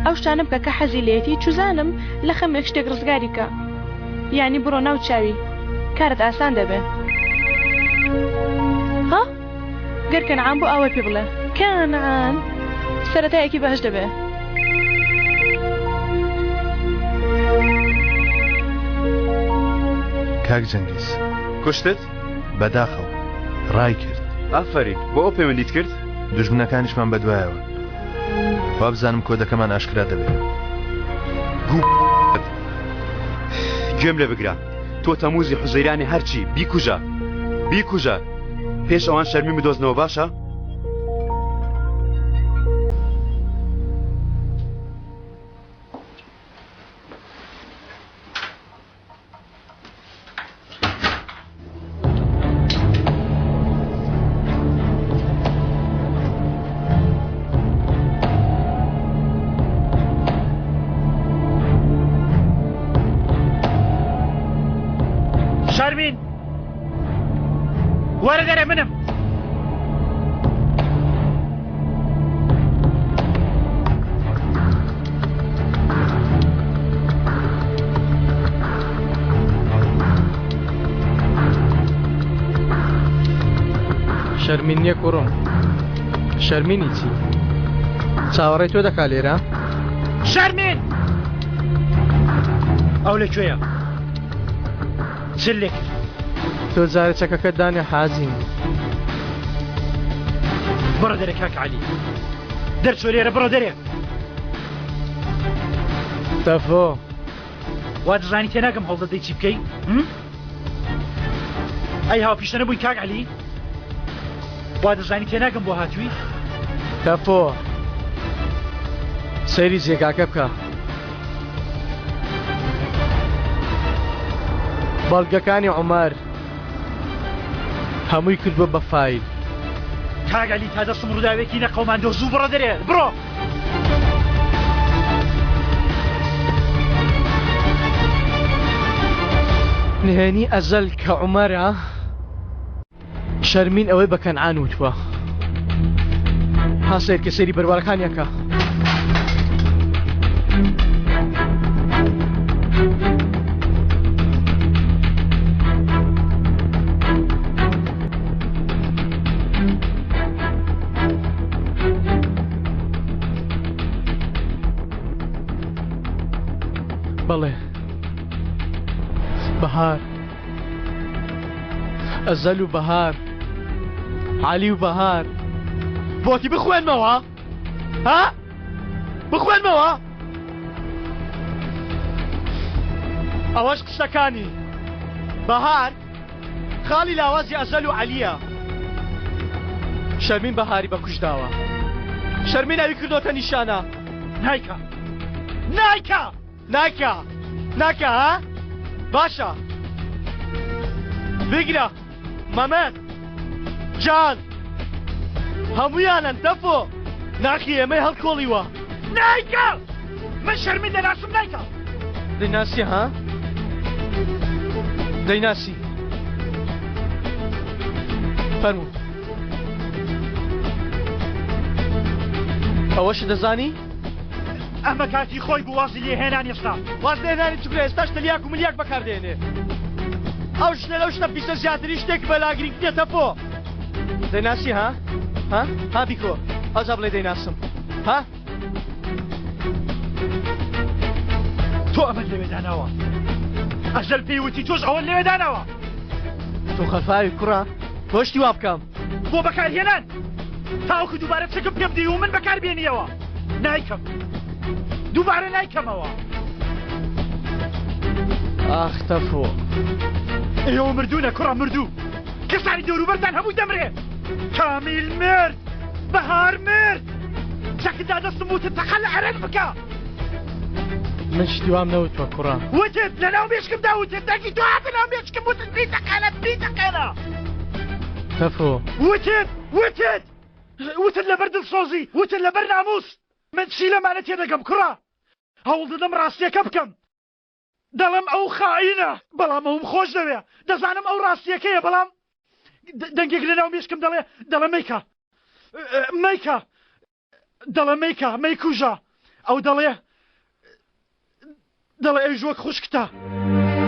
ئەو شتانە بکە کە حەزی لێیەتی چوزانم لە خەمێک شتێک ڕزگاری کە یانی بڕۆ ناو چاوی کارت ئاسان دەبێ ها گەر کەنعان بۆ ئاوای پێ بڵێ کەنعان سەرەتایەکی باش دەبێ. کاک جەنگیز. کوشتت؟ بەداخەوە. ڕای کرد. ئافەرین. بۆ ئەو پەیوەندیت کرد؟ دوژمنەکانیشمان بەدوایەوەن. وابزانم کۆدەکەمان ئاشکرا دەبێ. گوو گوێم لێ بگرە. تۆ تەموزی حوزەیرانی هەرچی بیکوژە. بیکوژە. پێش ئەوان شەرمین بدۆزنەوە باشە؟ شەرمین وەرە دەرێ منم شەرمین نییە کوڕم شەرمینی چی چاوەڕێی تۆ دەکا لێرە شەرمین ئەو لە کوێیە چ لێ کرد تۆ جارێ چەکەکەت دانێ حاجی. بڕە دەرێ کاک عەلی دەرچۆ لێرە بڕە دەرێ. تەفۆ. وا دەزانی تێناگەم هەوڵدەدەی چی بکەی؟ ئەی هاوپیشە نەبووی کاک عەلی؟ وا دەزانی تێناگەم بۆ هاتووی؟ تەفۆ سەیری جێگاکە بکە. بەڵگەکانی عومەر هەمووی کردووە بە فایل. کاک عەلی تا دەستم ڕووداوێکی نەقەوماندووە زوو بڕە دەرێ بڕۆ. نهێنی ئەزەل کە عومەرە شەرمین ئەوەی بە کەنعان وتووە. ها سەیرکە سەیری بەروارەکانیان کە. بەڵێ بەهار ئەزەل و بەهار عەلی و بەهار بۆتی بخوێنمەوە ها بخوێنمەوە ئەوەش قسەکانی بەهار خاڵی لاوازی ئەزەل و عەلیە شەرمین بەهاری بە کوشداوە شەرمین ئەوی کردۆتە نیشانە نایکا نایکا ناکا ناکا ها باشە بگرە مەمەد جان هەمویانن دەفۆ ناخی ئێمەی هەڵکۆڵیوە نایکا من شەرمین دەناسم نایکا دەیناسی ها دەیناسی فەرموو ئەوەش دەزانی؟ ئەمە کاتی خۆی بوو وازی لێ هێنان ئێستا. واز لێ هێنانی چ کورە ئێستاش تلیاک و ملیاک بەکار دێنێ. ئەو ژنە لەو شتە پیسە زیاتری شتێک بەلا گرینگ نییە تەپۆ. دەیناسی ها؟ ها؟ ها بیکۆ ئەوجا بڵێ دەیناسم ها؟ تۆ ئەمەت لەوێ داناوە ئەزەل پێی وتی تۆش ئەوەت لەوێ داناوە تۆ خەفاوی کوڕە تۆ شتی وا بکەم بۆ بەکارهێنان تاوەکو دووبارە چەکم پێ بدەی و من بەکار بێنیەوە نایکەم دووبارە نایکەمەوە ئاخ تەفۆ ئێوە مردوونە کوڕە مردوو کەسانی دەوروبەرتان هەمووی دەمرێ کامیل مرد بەهار مرد چەکت دا دەستم وتت تەقە لە ئەرەن بکە من شتی وام نەوتوە کوڕە وتت لەناو مێشکمدا وتت دەنگی تۆ هاتە ناو مێشکم وتت بیتەقێنە بیتەقێنە تەفۆ وتت وتت وتت لەبەر دڵسۆزی وتت لەبەر ناموس من چی لەمانە تێدەگەم کوڕە هەوڵ دەدەم ڕاستیەکە بکەم دەڵێم ئەو خائینە بەڵام ئەوم خۆش دەوێ دەزانم ئەو ڕاستیەکەیە بەڵام دەنگێک لە ناو مێشکم دەڵێ دەڵێ مەیکە مەیکە دەڵێ مەیکە مەیکوژە ئەو دەڵێ دەڵێ ئەویش وەک خوشکتە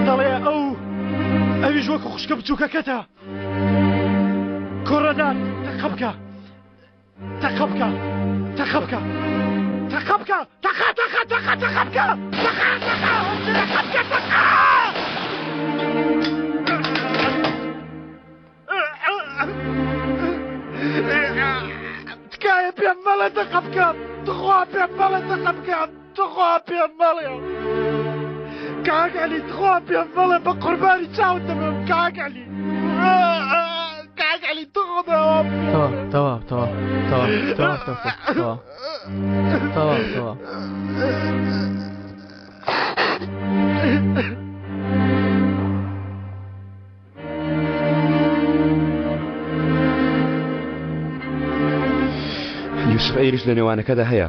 دەڵێ ئەو ئەویش وەک خوشکە بچووکەکەتە کوڕەدان تەقە بکە تەقە بکە تەقە بکە تەقە بکە تەقە تەقە تەقە تەقە بکە تەقە تەقە تەقە بکە تەقە تکایە پێم مەڵێ تەقە بکە تخوا پێم مەڵێ تەقە بکە تخوا پێم مەڵێ کاک عەلی تخوا پێم مەڵێ بە قوربانی چاوت دەبم کاک عەلی کاک عەلی تخوا تەواو تەواو تەواو تەواو تەواو تەواو تەواو تەواو یوسف ئەیریش لە نێوانەکەدا هەیە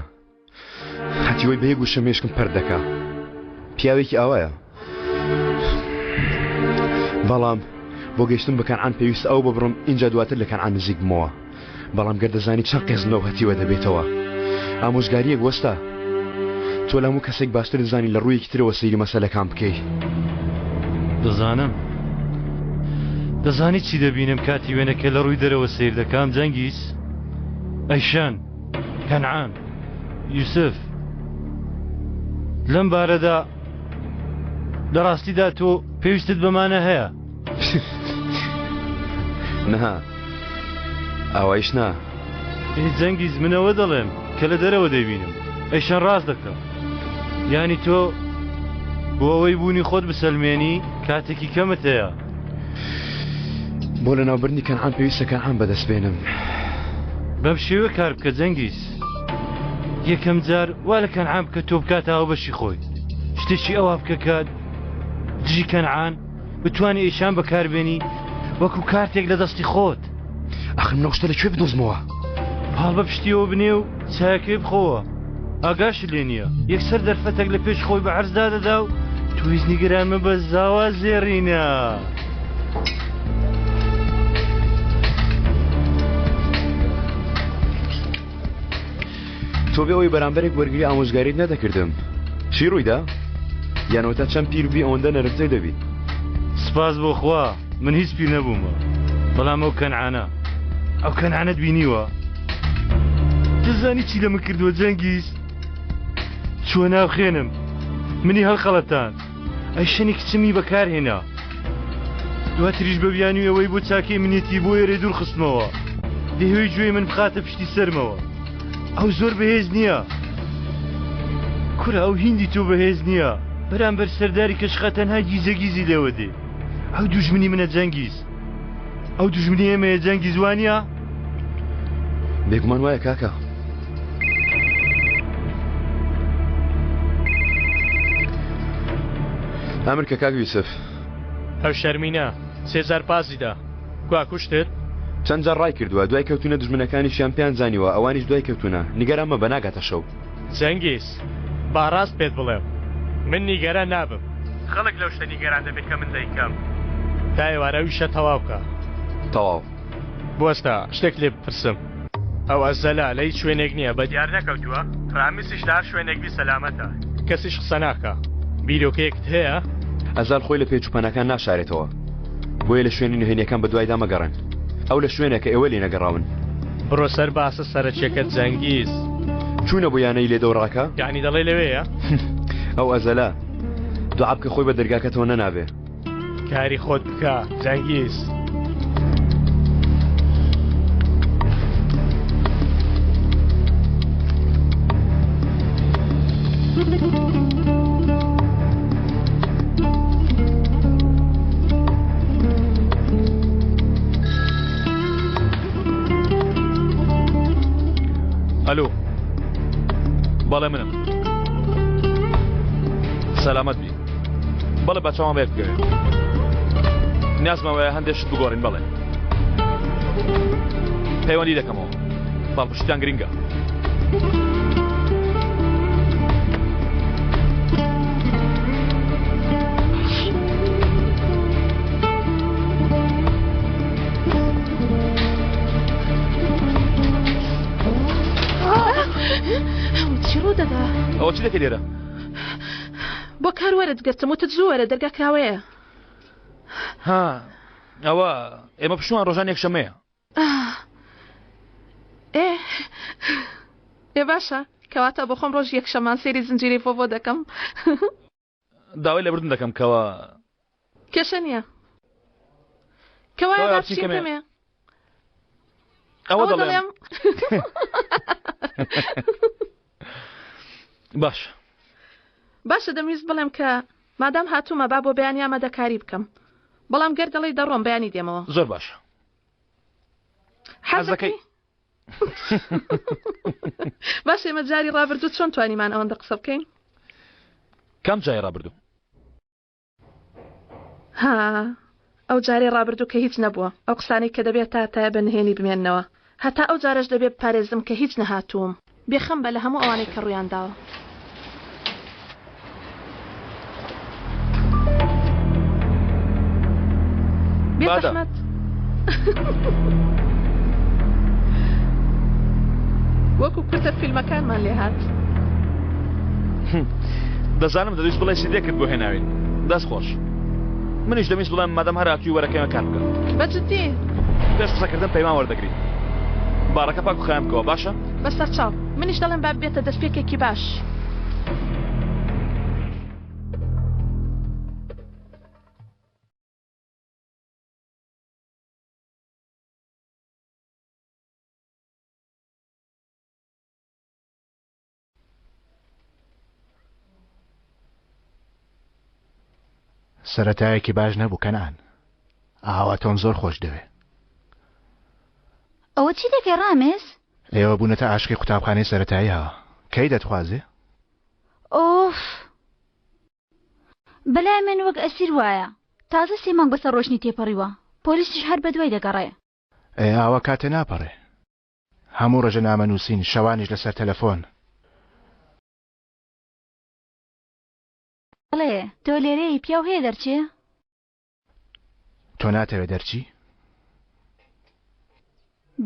هەتیوەی بە یەک وشە مێشکم پەرت دەکا پیاوێکی ئاوایە بەڵام بۆ گەیشتن بە کەنعان پێویستە ئەو ببڕم اینجا دواتر لە کەنعان نزیک بمەوە بەڵام گەر دەزانی چەند قێزم لەو هەتیوە دەبێتەوە ئامۆژگاریەک وەستا تۆ لە هەموو کەسێک باشتر دەزانی لە ڕوویەکی ترەوە سەیری مەسەلەکان بکەی دەزانم دەزانی چی دەبینم کاتی وێنەکە لە ڕووی دەرەوە سیر دەکام جەنگیز ئەیشان کەنعان یوسف لەم بارەدا لە ڕاستیدا تۆ پێویستت بەمانە هەیە نا ئاوایش نا ئێ جەنگیز منەوە دەڵێم کە لە دەرەوە دەیبینم ئەیشان ڕاست دەکەم یانی تۆ بۆ ئەوەی بوونی خۆت بسەلمێنی کاتێکی کەمت هەیە بۆ لەناوبردنی کەنعان پێویستە کەنعان بەدەست بێنم. بەم شێوە کار بکە جەنگیز یەکەم جار وا لە کەنعان بکە تۆ بکاتە هاوبەشی خۆی شتێکی ئەوا بکە کە دژی کەنعان بتوانی ئیشان بەکاربێنی وەکو کارتێک لە دەستی خۆت. ئەخر من ئەو شتە لە کوێ بدۆزمەوە؟ پاڵ بە پشتیەوە بنێ و چایەکەی بخۆوە ئاگاشت لێ نییە یەکسەر دەرفەتێک لە پێش خۆی بە عەرز دادەدا و تۆ هیچ نیگەران مەبە زاوا زێڕینە. تۆ بێ ئەوەی بەرامبەرێک وەرگری ئامۆژگاریت نەدەکردم چی ڕوویدا؟ یان ئەوەتا چەند پیر بی ئەوەندە نەرمتر دەبی. سپاس بۆ خوا من هیچ پیر نەبوومە بەڵام ئەو کەنعانە ئەو کەنعانەت بینیوە دەزانی چی لە من کردووە جەنگیز چووە ناو خوێنم منی هەڵخەڵەتان ئەیشەنی کچمی بەکارهێنا دواتریش بە بیانوی ئەوەی بۆ چاکەی منێتی بۆ ئێرەی دوور خستمەوە دەیهەوێت گوێی من بخاتە پشتی سەرمەوە ئەو زۆر بەهێز نییە کورە ئەو هیندی تۆ بەهێز نییە بەرامبەر سەرداری کەشخە تەنها گیزەگیزی لێوە دێ ئەو دوژمنی منە جەنگیز ئەو دوژمنی ئێمەیە جەنگیز وانە بێگومان وایە کاکە ئەمر کە کاک یوسف. ئەو شەرمینە سێجار پازی دا کوا کوشتت؟ چەند جار ڕای کردووە دوای کەوتونە دوژمنەکانیشیان پێیان زانیوە ئەوانیش دوای کەوتونە نیگەران مەبە ناگاتە شەو. جەنگیز با ڕاست پێت بڵێم من نیگەران نابم خەڵک لەو شتە نیگەران دەبێت کە من دەیکەم تا ئێوارە ئەو ئیشە تەواو کە. تەواو. بوەستە شتێک لێ بپرسم ئەو ئەزەلە لە هیچ شوێنێک نییە بە دیار نەکەوتووە؟ ڕامیسیش لە هەر شوێنێک بی سەلامەتە کەسیش قسە ناکا بیرۆکەیەکت هەیە؟ ئەزال خۆی لە پێچ و پەناکان ناشارێتەوە. بۆیە لە شوێنی نهێنیەکان بەدوایدا مەگەڕێن. ئەو لە شوێنێکە ئێوە لێی نەگەڕاون. بڕۆ سەر باسە سەرەکیەکە جەنگیز. چوونە بۆ یانەی لێدەوڕاکە؟ یانی دەڵێی لەوێیە؟ ئەو ئەزەلە. دوعا بکە خۆی بە دەرگاکەتەوە نەنابێ. کاری خۆت بکە جەنگیز. ئەلو بەڵێ منم سەلامەت بی بەڵێ با چاوان بەیەک بکەوێ نیازمان وایە هەندێک شت بگۆڕین بەڵێ پەیوەندی دەکەمەوە پاڵپشتیان گرنگە. چی ڕوو دەدا؟ ئەوە چی دەکەی لێرە؟ بۆ کار وەرت گرتم وتت زوو وەرە دەرگا کراوەیە. ها ئەوە ئێمە پشووان ڕۆژان یەکشەمەیە. ئێ ئێ باشە کەواتە بۆ خۆم ڕۆژی یەکشەمان سەیری زنجیرەی ڤۆڤۆ دەکەم. داوای لێبوردن دەکەم کەوا. کێشە نییە. کەوایە با بچین کەمێ. ئەوە دەڵێم. باش. باشە دەمویست بڵێم کە مادام هاتوومە با بۆ بەیانی ئامادەکاری بکەم. بەڵام گەر دەڵێی دەڕۆم بەیانی دێمەوە. زۆر باشە. حەزەکەی؟ باشە ئێمە جاری ڕابردوو چۆن توانیمان ئەوەندە قسە بکەین؟ کام جاری ڕابردوو؟ ها ئەو جارەی ڕابردوو کە هیچ نەبووە ئەو قسانەی کە دەبێت تا تایە بە نهێنی بمێننەوە هەتا ئەو جارەش دەبێ بپارێزم کە هیچ نەهاتووم. بێخەم بە لە هەموو ئەوانەی کە ڕوویان داوە. بێزەحمەت. وەکو کورتە فیلمەکانمان لێهات. دەزانم دەویست بڵێ سیدێکت بۆ هێناوین دەست خۆش منیش دەمویست بڵێم مادەم هەر هاتووی وەرە کەمێک کار بکە بە جدی؟ پێش قسەکردن پەیمان وەردەگری باڕەکە پاک و خاوێن بکەوە باشە؟ بەسەرچاو منیش دەڵێم با ببێتە دەستپێکێکی باش. سەرەتایەکی باش نەبوو کەنان ئاوا تۆم زۆر خۆش دەوێ. ئەوە چی دەکەی ڕامێز؟ ئێوە بوونەتە عاشقی قوتابخانەی سەرەتایی ها کەی دەتخوازێ؟ ئۆف بەلای من وەک ئەسیر وایە تازە سێ مانگ بەسەر ڕۆشنی تێپەڕیوە پۆلیسیش هەر بەدوای دەگەڕێ. ئێ ئاوا کاتێ ناپەڕێ هەموو ڕۆژە نامە نووسین شەوانیش لەسەر تەلەفۆن. بەڵێ تۆ لێرەی پیاو هەیە دەرچێ؟ تۆ ناتەوێ دەرچی؟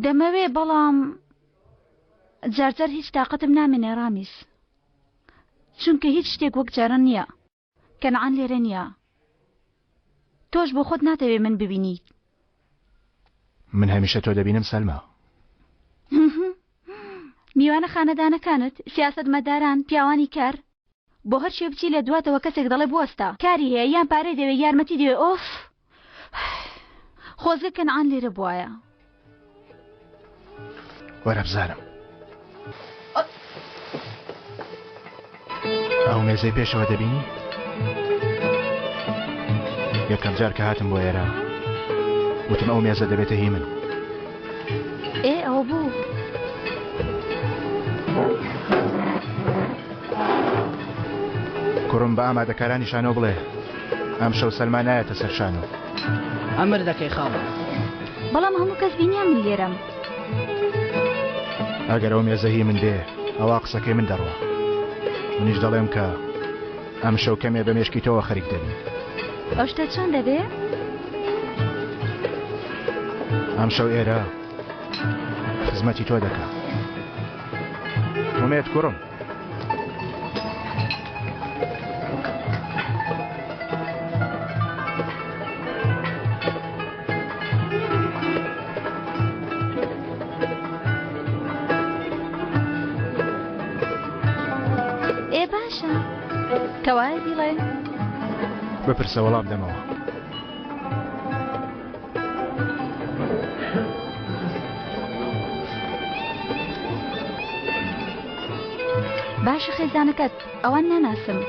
دەمەوێ بەڵام جارجار هیچ تاقەتم نامێنێ ڕامیز چونکە هیچ شتێک وەک جاران نییە کەنعان لێرە نییە تۆش بۆ خۆت ناتەوێ من ببینیت من هەمیشە تۆ دەبینم سەلما. میوانە خانەدانەکانت، سیاسەتمەداران، پیاوانی کار، بۆ هەر کوێ بچی لە دواتەوە کەسێک دەڵێ بوەستە، کاری هەیە یان پارەی دەوێ یارمەتی دەوێ ئۆف خۆزگە کەنعان لێرە بوایە. وەرە بزانم ئەو مێزەی پێشەوە دەبینی؟ یەکەم جار کە هاتم بۆ ئێرە وتم ئەو مێزە دەبێتە هی من. ئێ ئەوە بوو. کوڕم بە ئامادەکارانی شانۆ بڵێ ئەمشەو سەلما نایەتە سەر شانۆ. ئەمر دەکەی خاڵە. بەڵام هەموو کەس بینیان من لێرەم. ئەگەر ئەو مێزە هی من بێ ئەوا قسەکەی من دەڕوا. منیش دەڵێم کە ئەمشەو کەمێ بە مێشکی تۆوە خەریک دەبین. ئەو شتە چۆن دەبێ؟ ئەمشەو ئێرە خزمەتی تۆ دەکا. ئومێد کوڕم. باشە کەوایە بیڵێ. بپرسە وەڵام دەمەوە. باشە خێزانەکەت ئەوان ناناسم.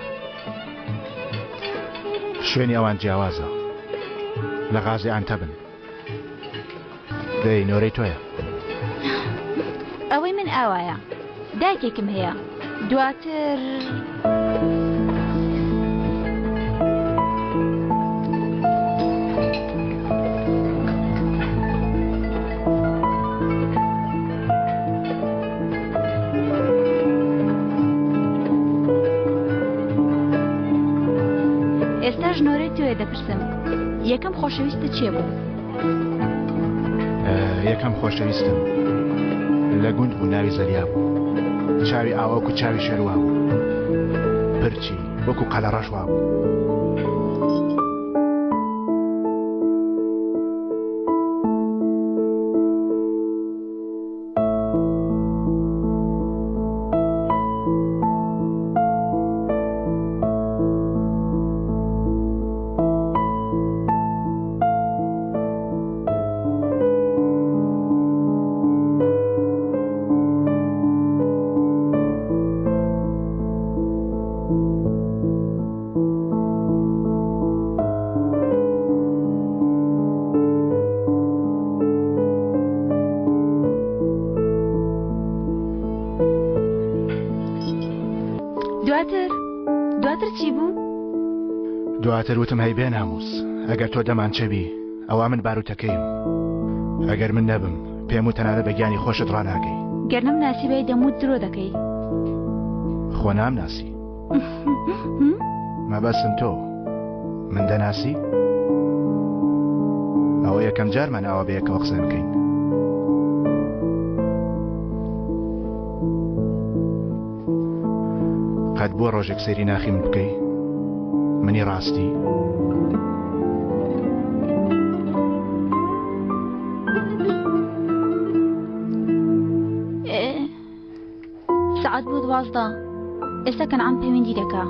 شوێنی ئەوان جیاوازە لە غازی ئەنتەبن. دەی نۆرەی تۆیە. ئەوەی من ئاوایە دایکێکم هەیە دواتر. ئێستاش نۆرەی تۆیە دەپرسم یەکەم خۆشەویستت چێ بوو؟ یەکەم خۆشەویستم لە گوند بوو ناوی زەریا بوو چاوی ئاوەکو چاوی شەروا بوو پرچی وەکو قەلەڕەش وا بوو. دواتر دواتر چی بوو؟ دواتر وتم هەی بێ ناموس ئەگەر تۆ دەمانچەبی ئەوا من باروتەکەیم ئەگەر من نەبم پێم و تەنانەت بە گیانی خۆشت ڕاناگەی. گەر نەمناسیبای دەموت درۆ دەکەی. خۆ نامناسی. مەبەستم تۆ من دەناسی؟ ئەوە یەکەم جارمان ئاوا بەیەکەوە قسە بکەین. قەت بووە ڕۆژێک سەیری ناخی من بکەی؟ منی ڕاستی؟ سەعات بوو 12 ئێستا کەنعان پەیوەندی دەکا.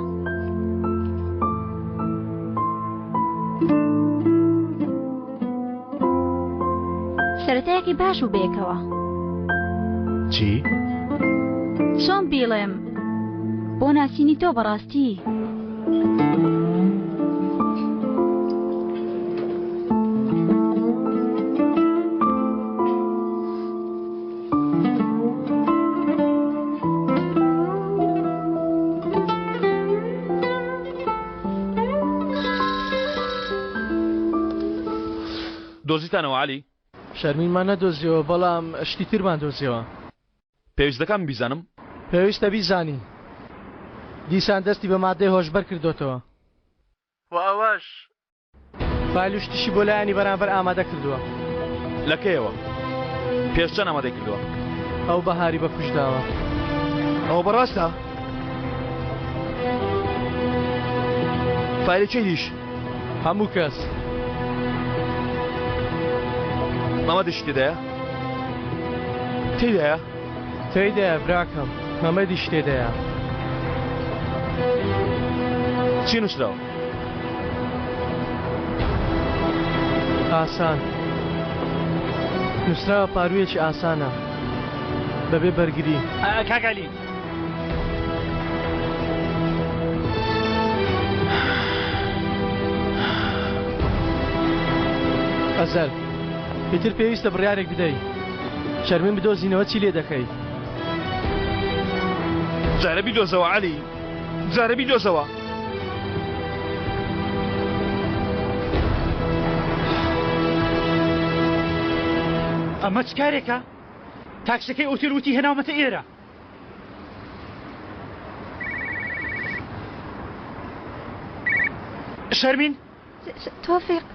سەرەتایەکی باش بوو بەیەکەوە. چی؟ چۆن بیڵێم بۆ ناسینی تۆ بەڕاستی. دۆزیتانەوە عەلی؟ شەرمینمان نەدۆزیەوە بەڵام شتی ترمان دۆزیەوە. پێویست دەکا من بیزانم؟ پێویستە بیزانی. دیسان دەستی بە مادەی هۆشبەر کردۆتەوە. وە ئەوەش فایل و شتیشی بۆ لایەنی بەرامبەر ئامادە کردووە. لە کەیەوە؟ پێش چەند ئامادەی کردووە؟ ئەو بەهاری بە کوشت داوە. ئەوە بەڕاستە؟ فایلی کێی دیش؟ هەموو کەس. مامەدیشی تێدایە؟ تێدایە؟ تێیدایە براکەم مەمەدیش تێدایە. چی نووسراوە؟ ئاسان نووسراوە پاروویەکی ئاسانە بەبێ بەرگری. کاک عەلی. ئەزەل ئیتر پێویستە بڕیارێک بدەی. شەرمن بدۆزینەوە چی لێ دەکەی؟ جارە بیدۆزەوە عەلی جارە بیدۆزەوە. ئەمە چ کارێکە؟ تاکسەکەی ئوتێل وتی هێناومەتە ئێرە. شەرمین؟ تۆفیق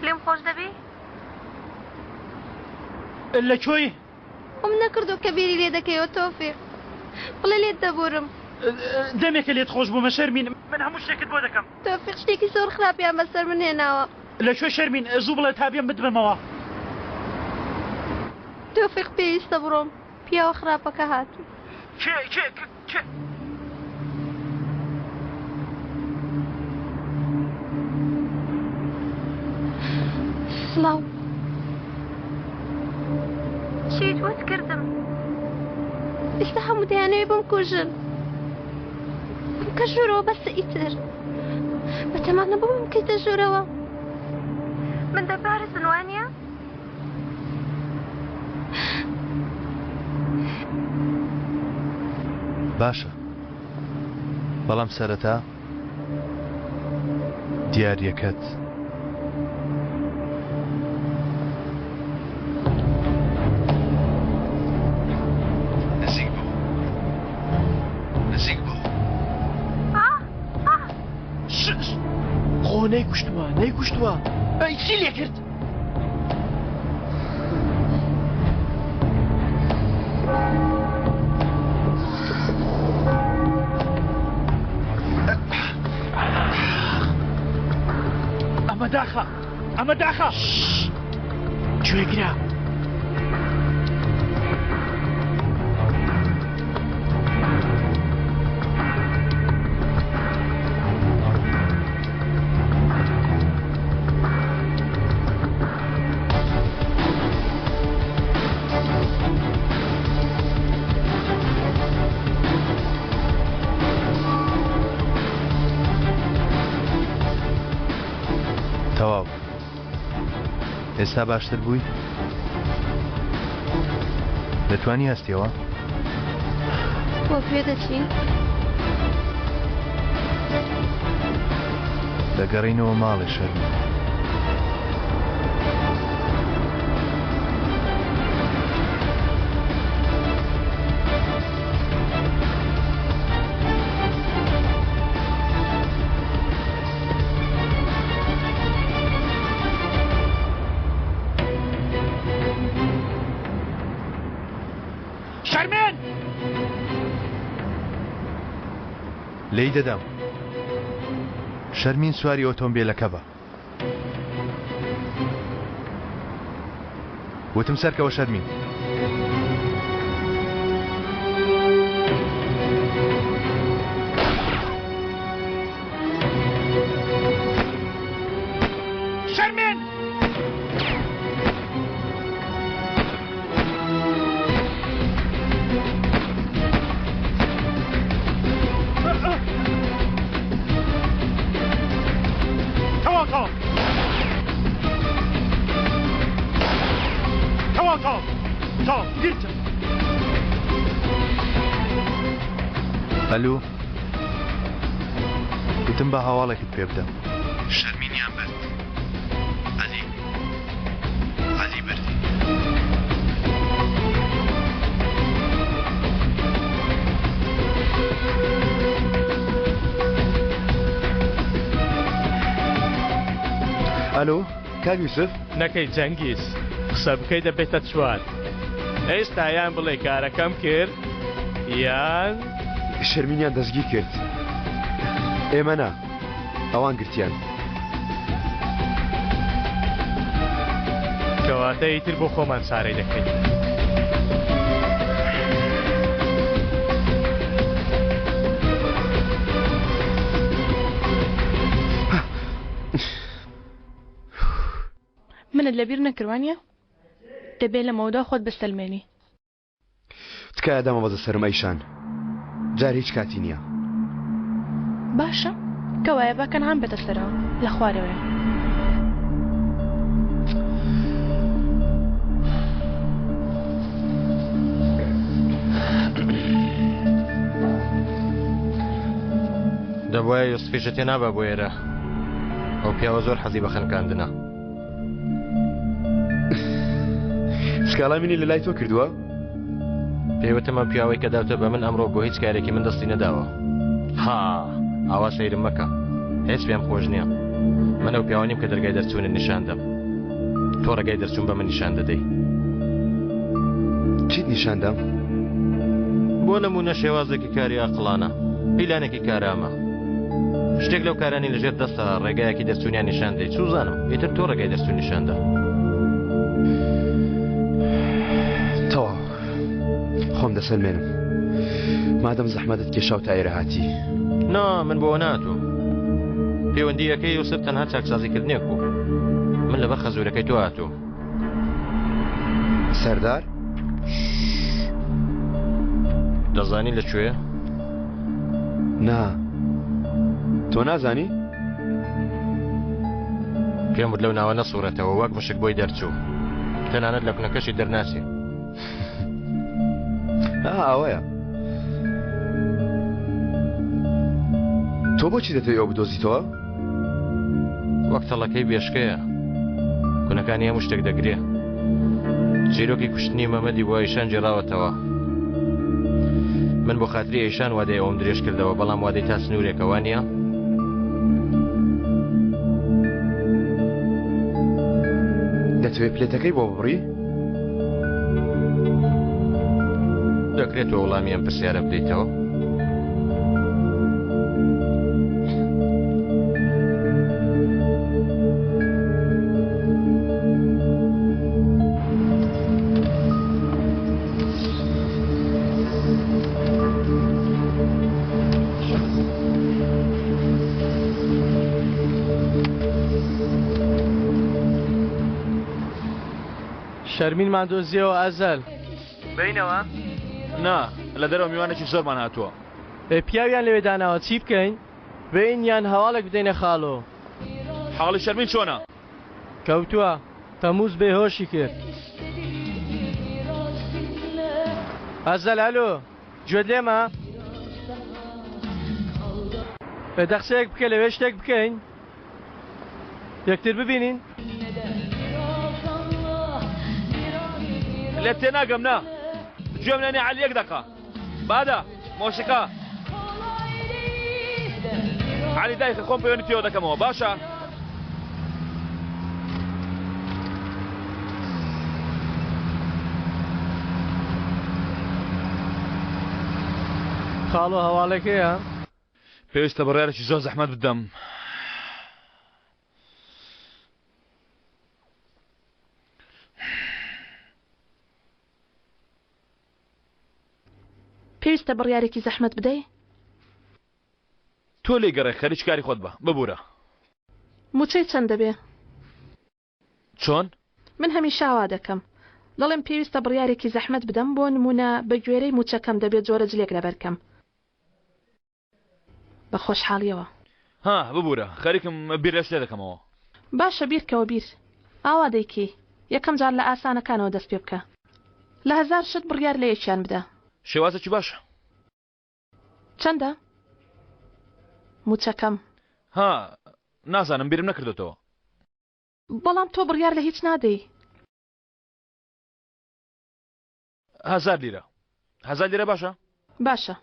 لێم خۆش دەبی؟ لە کۆی؟ وم نەکردو کە بیری لێ دەکەیەوە تۆفیق بڵێ لێت دەبورم. دەمێکە لێت خۆش بوومە شەرمین من هەموو شتێکت بۆ دەکەم. تۆفیق شتێکی زۆر خراپیان بەسەر من هێناوە. لە کوێ شەرمین زوو بڵێ تا بێم بتبەمەوە. تۆفیق پێویستە بڕۆم پیاوە خراپەکە هاتوو. کێ کێ کێ؟ سڵاو. چیت وت کردم. ئێستا هەموو دەیانەوێ بمکوژن. بمکە ژوورەوە بەسە ئیتر. بەتەما نەبووم بمکەیتە ژوورەوە. من دەپارێزن وانییە؟ باشە بەڵام سەرەتا دیاریەکەت. نزیک بۆ نزیک بۆ خۆ نەیکوشتووە نەیکوشتووە ئەی چی لێ کرد؟ ئەمە داخە ئەمە داخە گوێگرە. تەواو ئێستا باشتر بووی؟ دەتوانی هەستیەوە؟ بۆ کوێ دەچین؟ دەگەڕینەوە ماڵێ شەرمین. شەرمێن! لێی دەدەم. شەرمین سواری ئۆتۆمبیلەکە بە. وتم سەرکەوە شەرمین. شەرمێن! تەواو تەواو تەواو تەواو تەواو گرتم. ئەلو وتم با هەواڵێکت پێ بدەم. شەرمینیان برد. عەلی عەلی بردی. ئەلۆ کاک یوسف؟ نەکەی جەنگیز قسە بکەی دەبێتە چوار ئێستا یان بڵێ کارەکەم کرد یان شەرمینیان دەستگیر کرد ئێمە نا ئەوان گرتیان. کەواتە ئیتر بۆ خۆمان چارەی دەکەین. منت لەبیر نەکرد وانیە؟ دەبێ لەمەودا خۆت بسەلمێنی. تکایە دامەبەزە سەرم ئەیشان جار هیچ کاتی نییە. باشە کەوایە با کەنعان بێتە سەرەوە لە خوارەوەیە. دەبوایە یوسفیشت هێنابا بۆ ئێرە ئەو پیاوە زۆر حەزی بە خنکاندنە. سکاڵای منی لە لای تۆ کردووە؟ پێی وتم ئەم پیاوەی کە داوتە بە من ئەمڕۆ بۆ هیچ کارێکی من دەستی نەداوە. ها ئاوا سەیرم مەکە هیچ پێم خۆش نییە من ئەو پیاوە نیم کە دەرگای دەرچوونت نیشان دەم تۆ ڕێگای دەرچوون بە من نیشان دەدەی. چیت نیشان دام؟ بۆ نموونە شێوازێکی کاری ئاقڵانە پیلانێکی کارامە شتێک لەو کارانی لەژێر دەستە ڕێگایەکی دەرچوونیان نیشان دەی چوزانم ئیتر تۆ ڕێگای دەرچوون نیشاندا. تەواو خۆم دەسەلمێنم مادەم زەحمەتت کێشاو تا ئێرە هاتی. نا من بۆ ناتوم پەیوەندیەکەی یوسف تەنها چاکسازیکردنێک بوو. من لەبەر خەزورەکەی تۆ هاتووم. سەردار؟ دەزانی لە کوێیە؟ نا. تۆ نازانی؟ پێم وت لەو ناوە نەسوڕێتەوە وەک مشک بۆی دەرچوو. تەنانەت لە کونەکەشی دەرناچێ. ئەوەیە. تۆ بۆچی دەتەوێ ئەو بدۆزیتەوە؟ وەک تەڵەکەی بێشکەیە کونەکانی هەموو شتێک دەگرێ چیرۆکی کوشتنی مەمەدی بۆ ئەیشان گێڕاوەتەوە من بۆ خاتری ئەیشان وادەی ئەوم درێژ کردەوە بەڵام وادەی تا سنوورێکەوە نییە دەتەوێت پلێتەکەی بۆ ببڕی؟ دەکرێت تۆ وەڵامی ئەم پرسیارە بدەیتەوە؟ شەرمینمان دۆزیەوە ئەزەل. بینەوە؟ نا لە دەرەوە میوانێکی زۆرمان هاتووە. ئێ پیاویان لەوێ داناوە چی بکەین؟ بێین یان هەواڵێک بدەینە خاڵۆ؟ حاڵی شەرمین چۆنە؟ کەوتووە، تەمووز بێهۆشی کرد. ئەزەل ئەلۆ گوێت لێمە؟ ئێ دە قسەیەک بکە لەوێ شتێک بکەین یەکتر ببینین. لێت تێناگەم نا گوێم لێ نیە عەلی یەک دەقە بادە مۆسیقا عەلی دایکە خۆم پەیوەندی پێوە دەکەمەوە باشە. خاڵۆ هەواڵێک هەیە؟ پێویستە بڕیارێکی زۆر زەحمەت بدەم. پێویستە بڕیارێکی زەحمەت بدەی؟ تۆ لێی گەڕێ خەریکی کاری خۆت بە. ببورە. موچەی چەند دەبێ؟ چۆن؟ من هەمیشە وا دەکەم. دەڵێم پێویستە بڕیارێکی زەحمەت بدەم، بۆ نموونە بە گوێرەی مووچەکەم دەبێ جۆرە جلێک لەبەر کەم. بە خۆشحاڵیەوە. ها ببورە خەریکم بیر لە شتێ دەکەمەوە. باشە بیرکەوە بیر. ئاوا دەیکەی. یەکەم جار لە ئاسانەکانەوە دەست پێ بکە. لە هەزار شت بڕیار لە یەکیان بدە. شێوازێکی باشە. چەندە مووچەکەم؟ ها نازانم بیرم نەکردۆتەوە. بەڵام تۆ بڕیار لە هیچ نادەی. هەزار لیرە. هەزار لیرە باشە؟ باشە.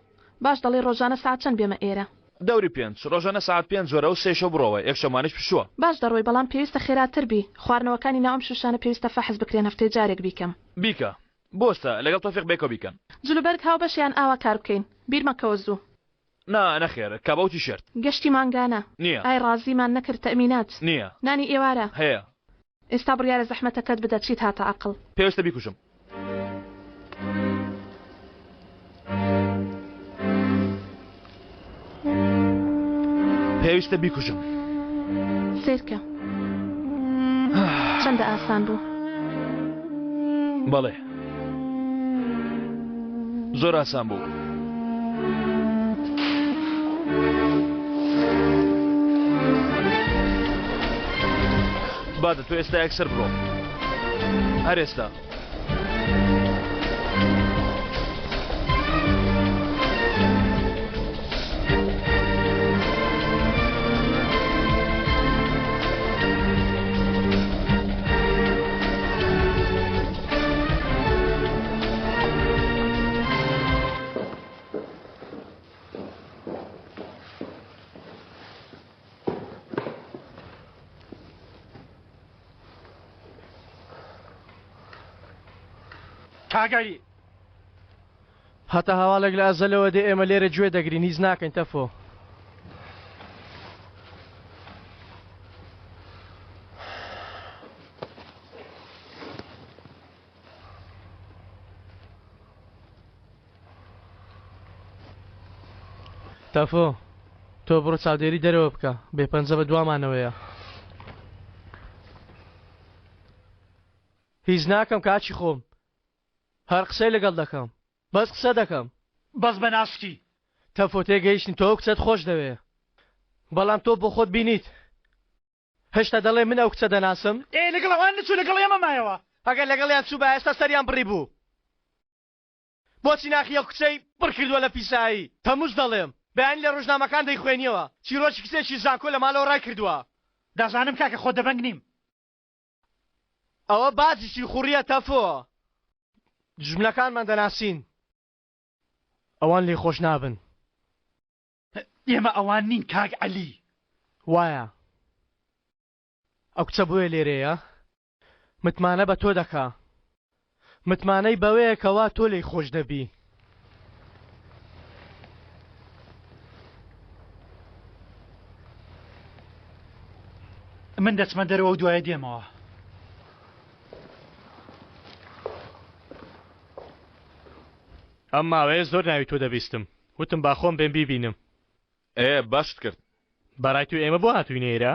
باش دەڵێی ڕۆژانە سەعات چەند بێمە ئێرە؟ دەوری پێنج. ڕۆژانە سەعات پێنج وەرە و سێ شەو بڕۆوە، یەک شەمانیش پشووە. باش دەڕۆی بەڵام پێویستە خێراتر بی. خواردنەوەکانی ناو ئەم شووشانە پێویستە فەحس بکرێن هەفتەی جارێک بیکەم. بیکە. بوەستە، لەگەڵ تۆفیق بەیەکەوە بیکەن. جلوبەرگ هاوبەشە یان ئاوا کار بکەین؟ بیرمەکەوە زوو. نا، نەخێر، کابا و تیشێرت. گەشتی مانگانە. نییە. ئای ڕازیمان نەکرد تەئمینات. نییە. نانی ئێوارە. هەیە. ئێستا بڕیارە زەحمەتەکەت بدە چیت هاتە عەقڵ؟ پێویستە بیکوژم. پێویستە بیکوژم. سەیرکە چەندە ئاسان بوو. بەڵێ زۆر ئاسان بوو. بادە تۆ ئێستا یەکسەر بڕۆ هەر ئێستا. کاک عەلی. هەتا هەواڵێک لە ئەزەلەوە دێ ئێمە لێرە گوێ دەگرین هیچ ناکەین تەفۆ. تەفۆ تۆ بڕۆ چاودێری دەرەوە بکە بێ پەنجە بە دوامانەوەیە. هیچ ناکەم کاکی خۆم هەر قسەی لەگەڵ دەکەم بەس قسە دەکەم. بەس بە ناسکی. تەفۆ تێگەیشتین تۆ ئەو کچەت خۆش دەوێ بەڵام تۆ بۆ خۆت بینیت هێشتا دەڵێ من ئەو کچە دەناسم. ئێ لەگەڵ ئەوان نەچوو لەگەڵ ئێمە مایەوە. ئەگەر لەگەڵیان چووبایە ئێستا سەریان بڕیبوو. بۆچی ناخی ئەو کچەی پڕ کردووە لە پیسایی؟ تەموز دەڵێم. بەیانی لە ڕۆژنامەکان دەیخوێنیەوە. چیرۆکی کچێکی زانکۆ لە ماڵەوە ڕای کردووە. دەزانم کاکە خۆ دەبەنگ نیم. ئەوە باجی سیخوڕیە تەفۆ. دوژمنەکانمان دەناسین. ئەوان لێ خۆش نابن. ئێمە ئەوان نین کاک عەلی. وایە. ئەو کچە بۆیە لێرەیە متمانە بە تۆ دەکا. متمانەی بەوەیە کەوا تۆ لێی خۆش دەبی. من دەچمە دەرەوە و دوایە دێمەوە. ئەم ماوەیە زۆر ناوی تۆ دەبیستم. وتم با خۆم بێم بیبینم. ئێ باشت کرد. بەڕای تۆ ئێمە بۆ هاتووینە ئێرە؟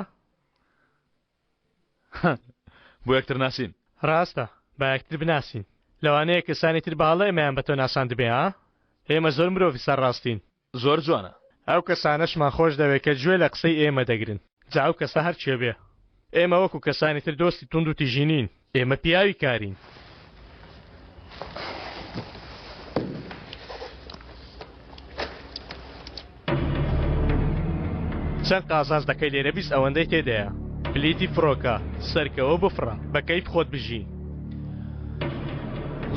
بۆ یەکتر ناسین. ڕاستە، با یەکتر بناسین. لەوانەیە کەسانی تر بە هەڵە ئێمەیان بە تۆ ناساندبێ، ها؟ ئێمە زۆر مرۆڤی سەرڕاستین. زۆر جوانە. ئەو کەسانەشمان خۆش دەوێ کە گوێ لە قسەی ئێمە دەگرن، جا ئەو کەسە هەر کێ بێ. ئێمە وەکو کەسانی تر دۆستی توندوتیژی نین. ئێمە پیاوی کارین. چەند قازانج دەکەی لێرە 20 ئەوەندەی تێدایە پلیتی فڕۆکە سەرکەوە بفڕە بە کەیف خۆت بژی.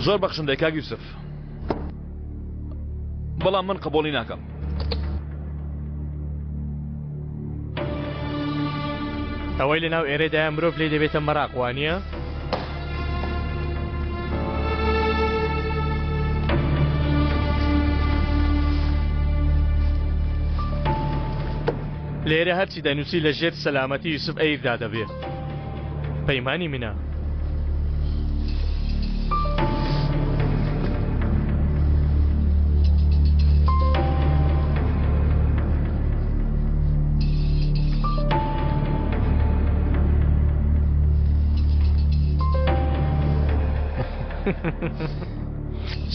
زۆر بەخشندەی کاک یوسف بەڵام من قبوڵی ناکەم. ئەوەی لەناو ئێرەدایە مرۆڤ لێی دەبێتە مەراق وانییە؟ لێرە هەرچی دەنووسی لە ژێر سەلامەتی یوسف ئەیردا دەبێ پەیمانی منە.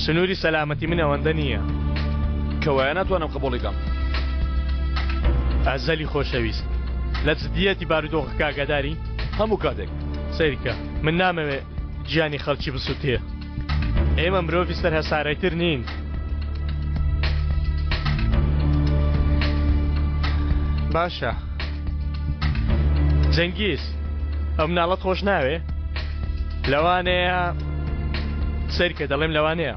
سنووری سەلامەتی من ئەوەندە نییە. کەوایە ناتوانم قبوڵی کەم. ئەزەلی خۆشەویست لە جدیەتی بارودۆخەکە ئاگاداری؟ هەموو کاتێک. سەیرکە من نامەوێ گیانی خەڵکی بسوتێ. ئێمە مرۆڤی سەر هەسارەی تر نین. باشە جەنگیز ئەو مناڵەت خۆش ناوێ؟ لەوانەیە سەیرکە دەڵێم لەوانەیە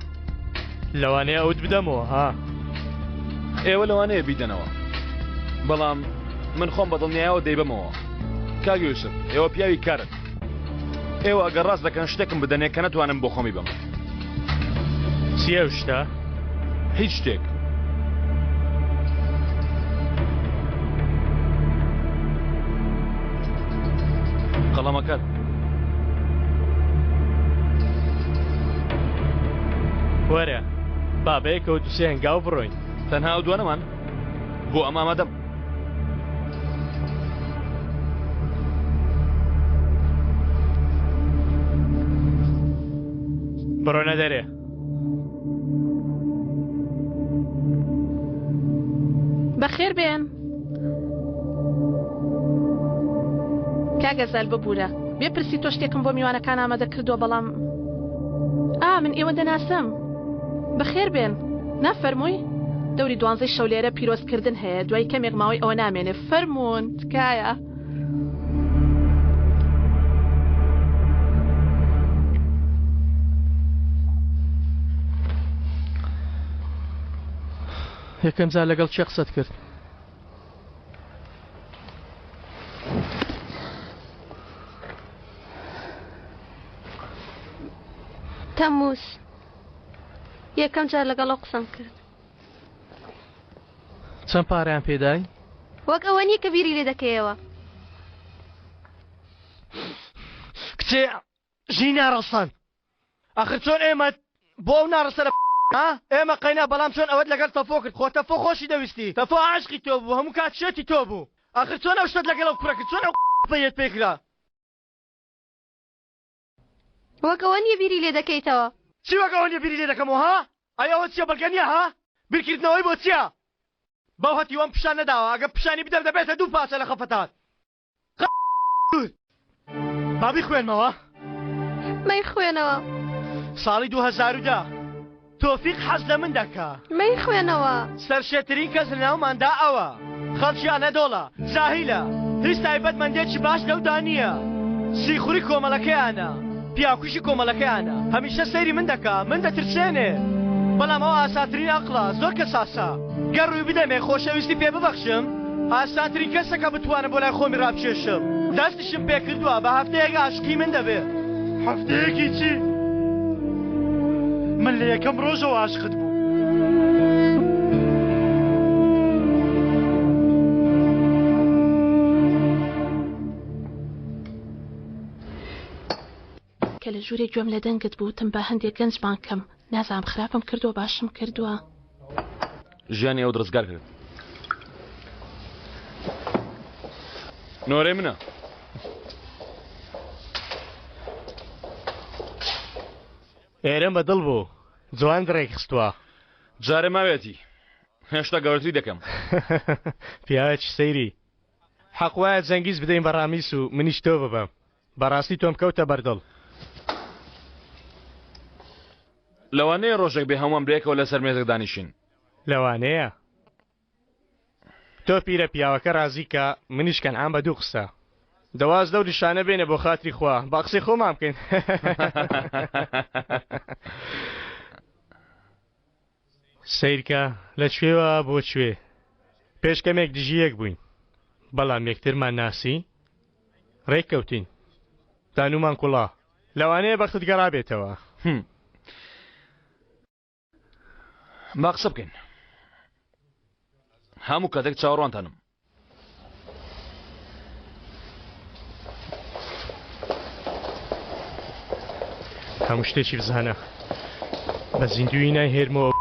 لەوانەیە ئەوت بدەمەوە ها ئێوە لەوانەیە بیدەنەوە بەڵام من خۆم بە دڵنیایەوە دەیبەمەوە کاک یوسف ئێوە پیاوی کارن ئێوە ئەگەر ڕاست دەکەن شتێکم بدەنێ کە نەتوانم بۆ خۆمی بم چیە ئەو شتە؟ هیچ شتێک. قەڵەمەکەت. وەرە با بەیەکەوە دوسێ هەنگاو بڕۆین. تەنها ئەو دوانەمان بۆ ئەم ئامادەم. بڕۆنە دەرێ. بەخێر بێن. کاک ئەزال ببورە بێ پرسی تۆ شتێکم بۆ میوانەکان ئامادە کردووە بەڵام ئا من ئێوە دەناسم بەخێر بێن نا فەرمووی دەوری دوانزەی شەو لێرە پیرۆزکردن هەیە دوای کەمێک ماوەی ئەوە نامێنێ فەرموون تکایە. یەکەم جار لەگەڵ کێ قسەت کرد؟ تەمووز یەکەم جار لەگەڵ ئەو قسەم کرد. چەند پارەیان پێدای؟ وەک ئەوە نییە کە بیری لێ دەکەیەوە. کچێ ژنی ناڕەسەن ئەخر چۆن ئێمەت بۆ ئەو ناڕەسەنە ها ئێمە قەینا بەڵام چۆن ئەوەت لەگەڵ تەفۆ کرد خۆ تەفۆ خۆشی دەویستی تەفۆ عاشقی تۆ بوو هەموو کات شێتی تۆ بوو ئەخر چۆن ئەو شتەت لەگەڵ ئەو کوڕە کرد چۆن ئەو پێیەت پێ کرا. وەک ئەوە نییە بیری لێ دەکەیتەوە. چی وەک ئەوە نییە بیری لێ دەکەمەوە ها؟ ئەی ئەوە چییە بەڵگە نییە ها؟ بیرکردنەوەی بۆ چییە؟ بەو هەتیوەم پیشان نەداوە ئەگەر پیشانی بدەم دەبێتە دوو پارچە لە خەفەتان. با بیخوێنمەوە. مەیخوێنەوە. ساڵی 2010 تۆفیق حەز لە من دەکا. مەیخوێنەوە. سەرشێترین کەس لە ناوماندا ئەوە. خەڵکی ئەنەدۆڵە، جاهیلە، هیچ تایبەتمەندێکی باش لەودا نییە. سیخوڕی کۆمەڵەکەیانە، پیاوکوژی کۆمەڵەکەیانە. هەمیشە سەیری من دەکا، من دەترسێنێ. بەڵام ئەو ئاسانترین ئەقڵە، زۆر کەس ئاسا. گەر ڕووی بدەمێ، خۆشەویستی پێ ببەخشم، ئاسانترین کەسە کە بتوانم بۆ لای خۆمی ڕابکێشم. دەستیشم پێ کردووە، بە هەفتەیەک ئاشقی من دەبێ. هەفتەیەکی چی؟ من لە یەکەم ڕۆژەوە ئاشقت بووم. کە لە ژوورێ گوێم لە دەنگت بوو وتم با هەندێک گەنج بانگ کەم نازانم خراپم کردووە باشم کردووە. ژیانی ئەوت ڕزگار کرد. نۆرەی منە. ئێرەم بە دڵ بوو جوان ڕێک خستووە. جارێ ماوێتی هێشتا گەورەتری دەکەم. پیاوێکی سەیری. حەق وایە جەنگیز بدەین بە ڕامیس و منیش تۆ ببەم. بەڕاستی تۆم کەوتە بەر دڵ. لەوانەیە ڕۆژێک بێ هەمووان بەیەکەوە لەسەر مێزێک دانیشین. لەوانەیە. تۆ پیرە پیاوەکە ڕازی کە منیش کەنعان بە دوو قسە. دە واز لەو نیشانە بێنە بۆ خاتری خوا با قسەی خۆمان بکەین. سەیرکە لە کوێوە بۆ کوێ پێش کەمێک دژی یەک بووین بەڵام یەکترمان ناسی ڕێک کەوتین دانومان کوڵا لەوانەیە بەختت گەڕابێتەوە. با قسە بکەین هەموو کاتێک چاوەڕوانتانم. هەموو شتێکی بزانە بە زیندووی نایهێرمەوە.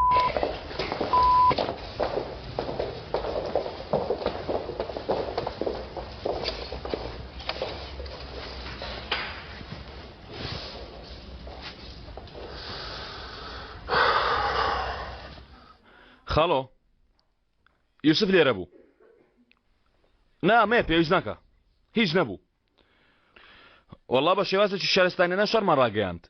خاڵۆ یوسف لێرە بوو نا مێ پێویست ناکە هیچ نەبوو وەڵا بە شێوازێکی شارستانیانە شەرمان ڕاگەیاند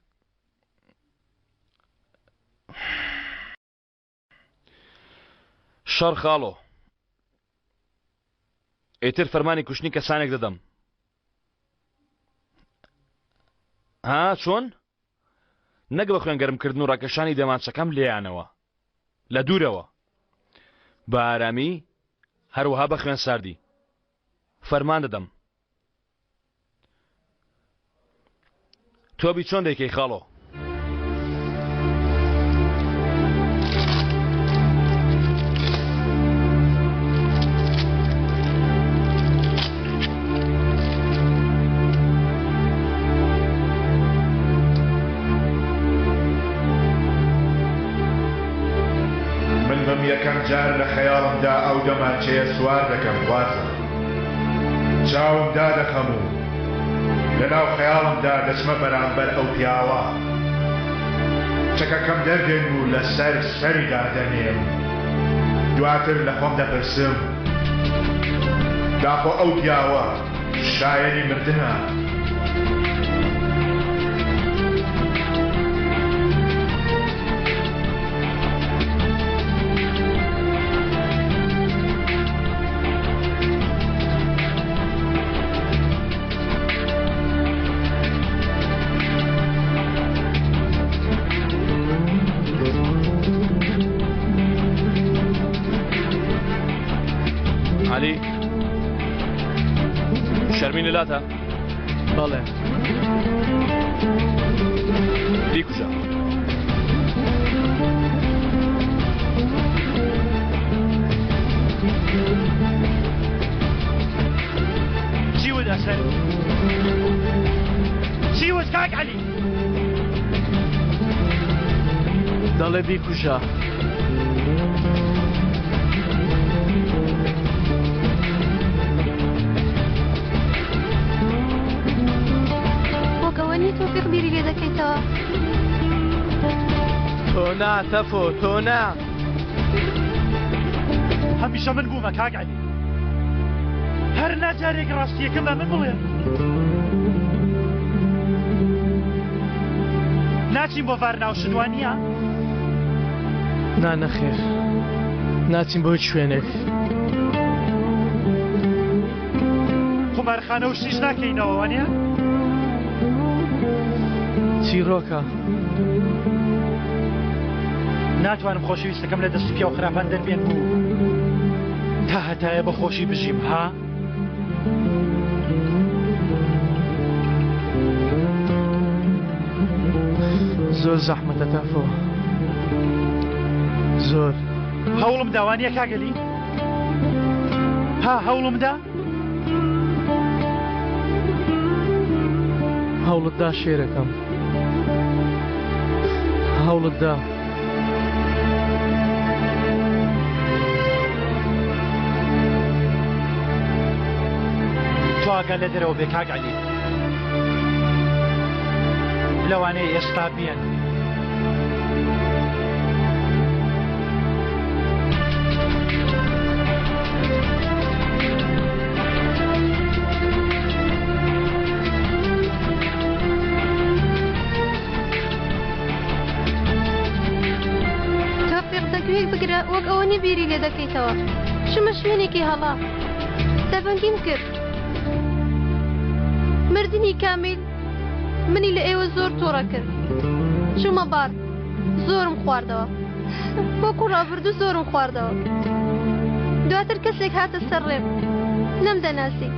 شەڕ خاڵۆ ئیتر فەرمانی کوشتنی کەسانێک دەدەم ها چۆن نەک بە خوێن گەرمکردن و ڕاکێشانی دەمانچەکەم لێیانەوە لە دوورەوە بە ئارامی هەروەها بە خوێن ساردی فەرمان دەدەم تۆ بی چۆن دەیکەی خاڵۆ؟ من بم یەکەم جار لە خەیاڵمدا ئەو دەمانچەیە سوار دەکەم خوازم چاوم دادەخەم و لەناو خەیاڵمدا دەچمە بەرامبەر ئەو پیاوە چەکەکەم دەردێنم و لەسەر سەری دادەنێم دواتر لە خۆم دەپرسم داخۆ ئەو پیاوە شایەنی مردنە؟ عەلی شەرمین لەلاتە؟ بەڵێ. بیکوژە. چی وت ئەسەر؟ چی وت کاک عەلی؟ دەڵێ بیکوژە. وەک ئەوە نییە تۆفیق بیری لێ دەکات. دەکەیتەوە. تۆ نا تەفۆ تۆ نا. هەمیشە من بوومە کاک عەلی. هەر نا جارێک ڕاستییەکە بە من بڵێن. ناچین بۆ ڤارنا و شت وانییە؟ نا نەخێر ناچین بۆ هیچ شوێنێک. قومارخانە و شتیش ناکەینەوە وانە؟ چیرۆکە. ناتوانم خۆشەویستەکەم لە دەستی پیاو خراپان دەربێنم و تا هەتایە بە خۆشی بژیم ها؟ زۆر زەحمەتە تافۆ زۆر هەوڵم داوانیە کاگەلی ها هەوڵم دا هەوڵت دا شێرەکەم هەوڵت دا. تۆ ئاگا لە دەرەوە بێ کاک عەلی لەوانەیە ئێستا بێن. تۆفیق دەگوێک بگرە وەک ئەوە نیە بیری لێ دەکەیتەوە چوومە شوێنێکی هەڵە دەبەنگیم کرد مردنی کامیل منی لە ئێوە زۆر تووڕە کرد چوومە باڕ زۆرم خواردەوە وەکو ڕابردوو زۆرم خواردەوە دواتر کەسێک هاتە سەر ڕێم نەمدەناسی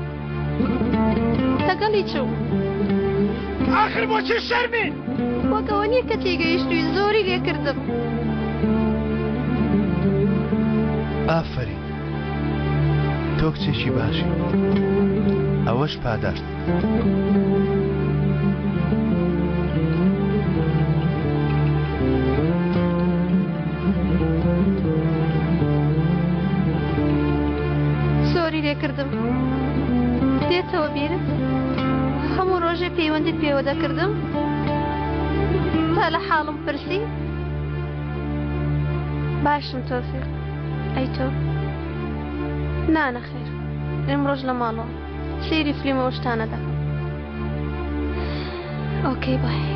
لەگەڵی چوو. ئاخر بۆچی شەرمین؟ وەک ئەوە نییە کە تێگەیشتووی زۆری لێ کردم. ئافەرین تۆ کچێکی باشی ئەوەش پاداشت. زۆری لێ کردم. دێتەوە بیرت هەموو ڕۆژێ پەیوەندیت پێوە دەکردم تا لە حاڵم پرسی باشم تۆفیق ئەی تۆ نا نەخێر ئیمڕۆژ لە ماڵەوە سەیری فلیم و شتانە دەکەم okay bye.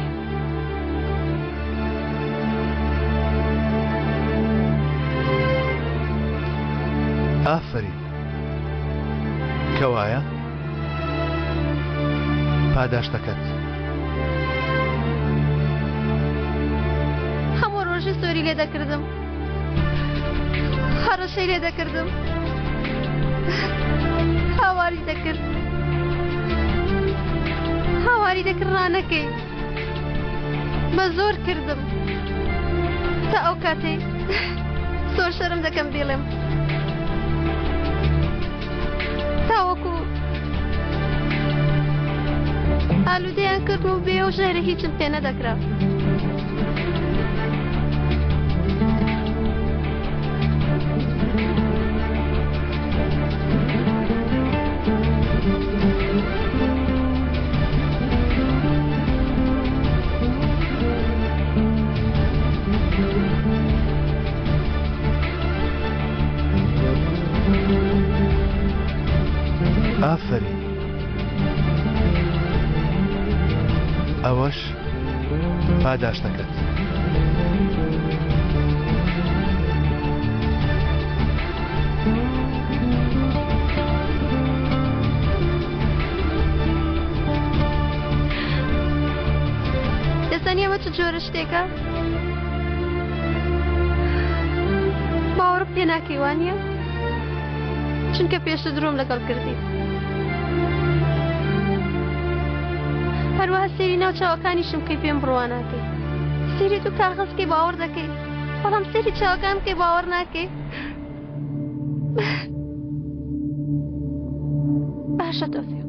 ئافەرین کەوایە پاداشتەکەت. هەموو ڕۆژی زۆری لێ دەکردم هەڕەشەی لێ دەکردم هاواری دەکرد هاواری دەکرد ڕانەکەی بە زۆر کردم تا ئەو کاتەی زۆر شەرم دەکەم بیڵێم تاوەکو ئالوودەیان کردم و بێ و ژەهرە هیچم پێ نەدەکرا. ئافەرین ئەوەش پاداشتەکەت. دەزانی ئەمە چ جۆرە شتێکە؟ باوەڕم پێ ناکەی وانییە؟ چونکە پێشتر درۆم لەگەڵ کردی. هەروەها سەیری ناو چاوەکانیشم بکەی پێم بڕوا ناکەی. سەیری دوو کاغەز بکەی باوەڕ دەکەی، بەڵام سەیری چاوەکان بکەی باوەڕ ناکەی. باشە تۆفیق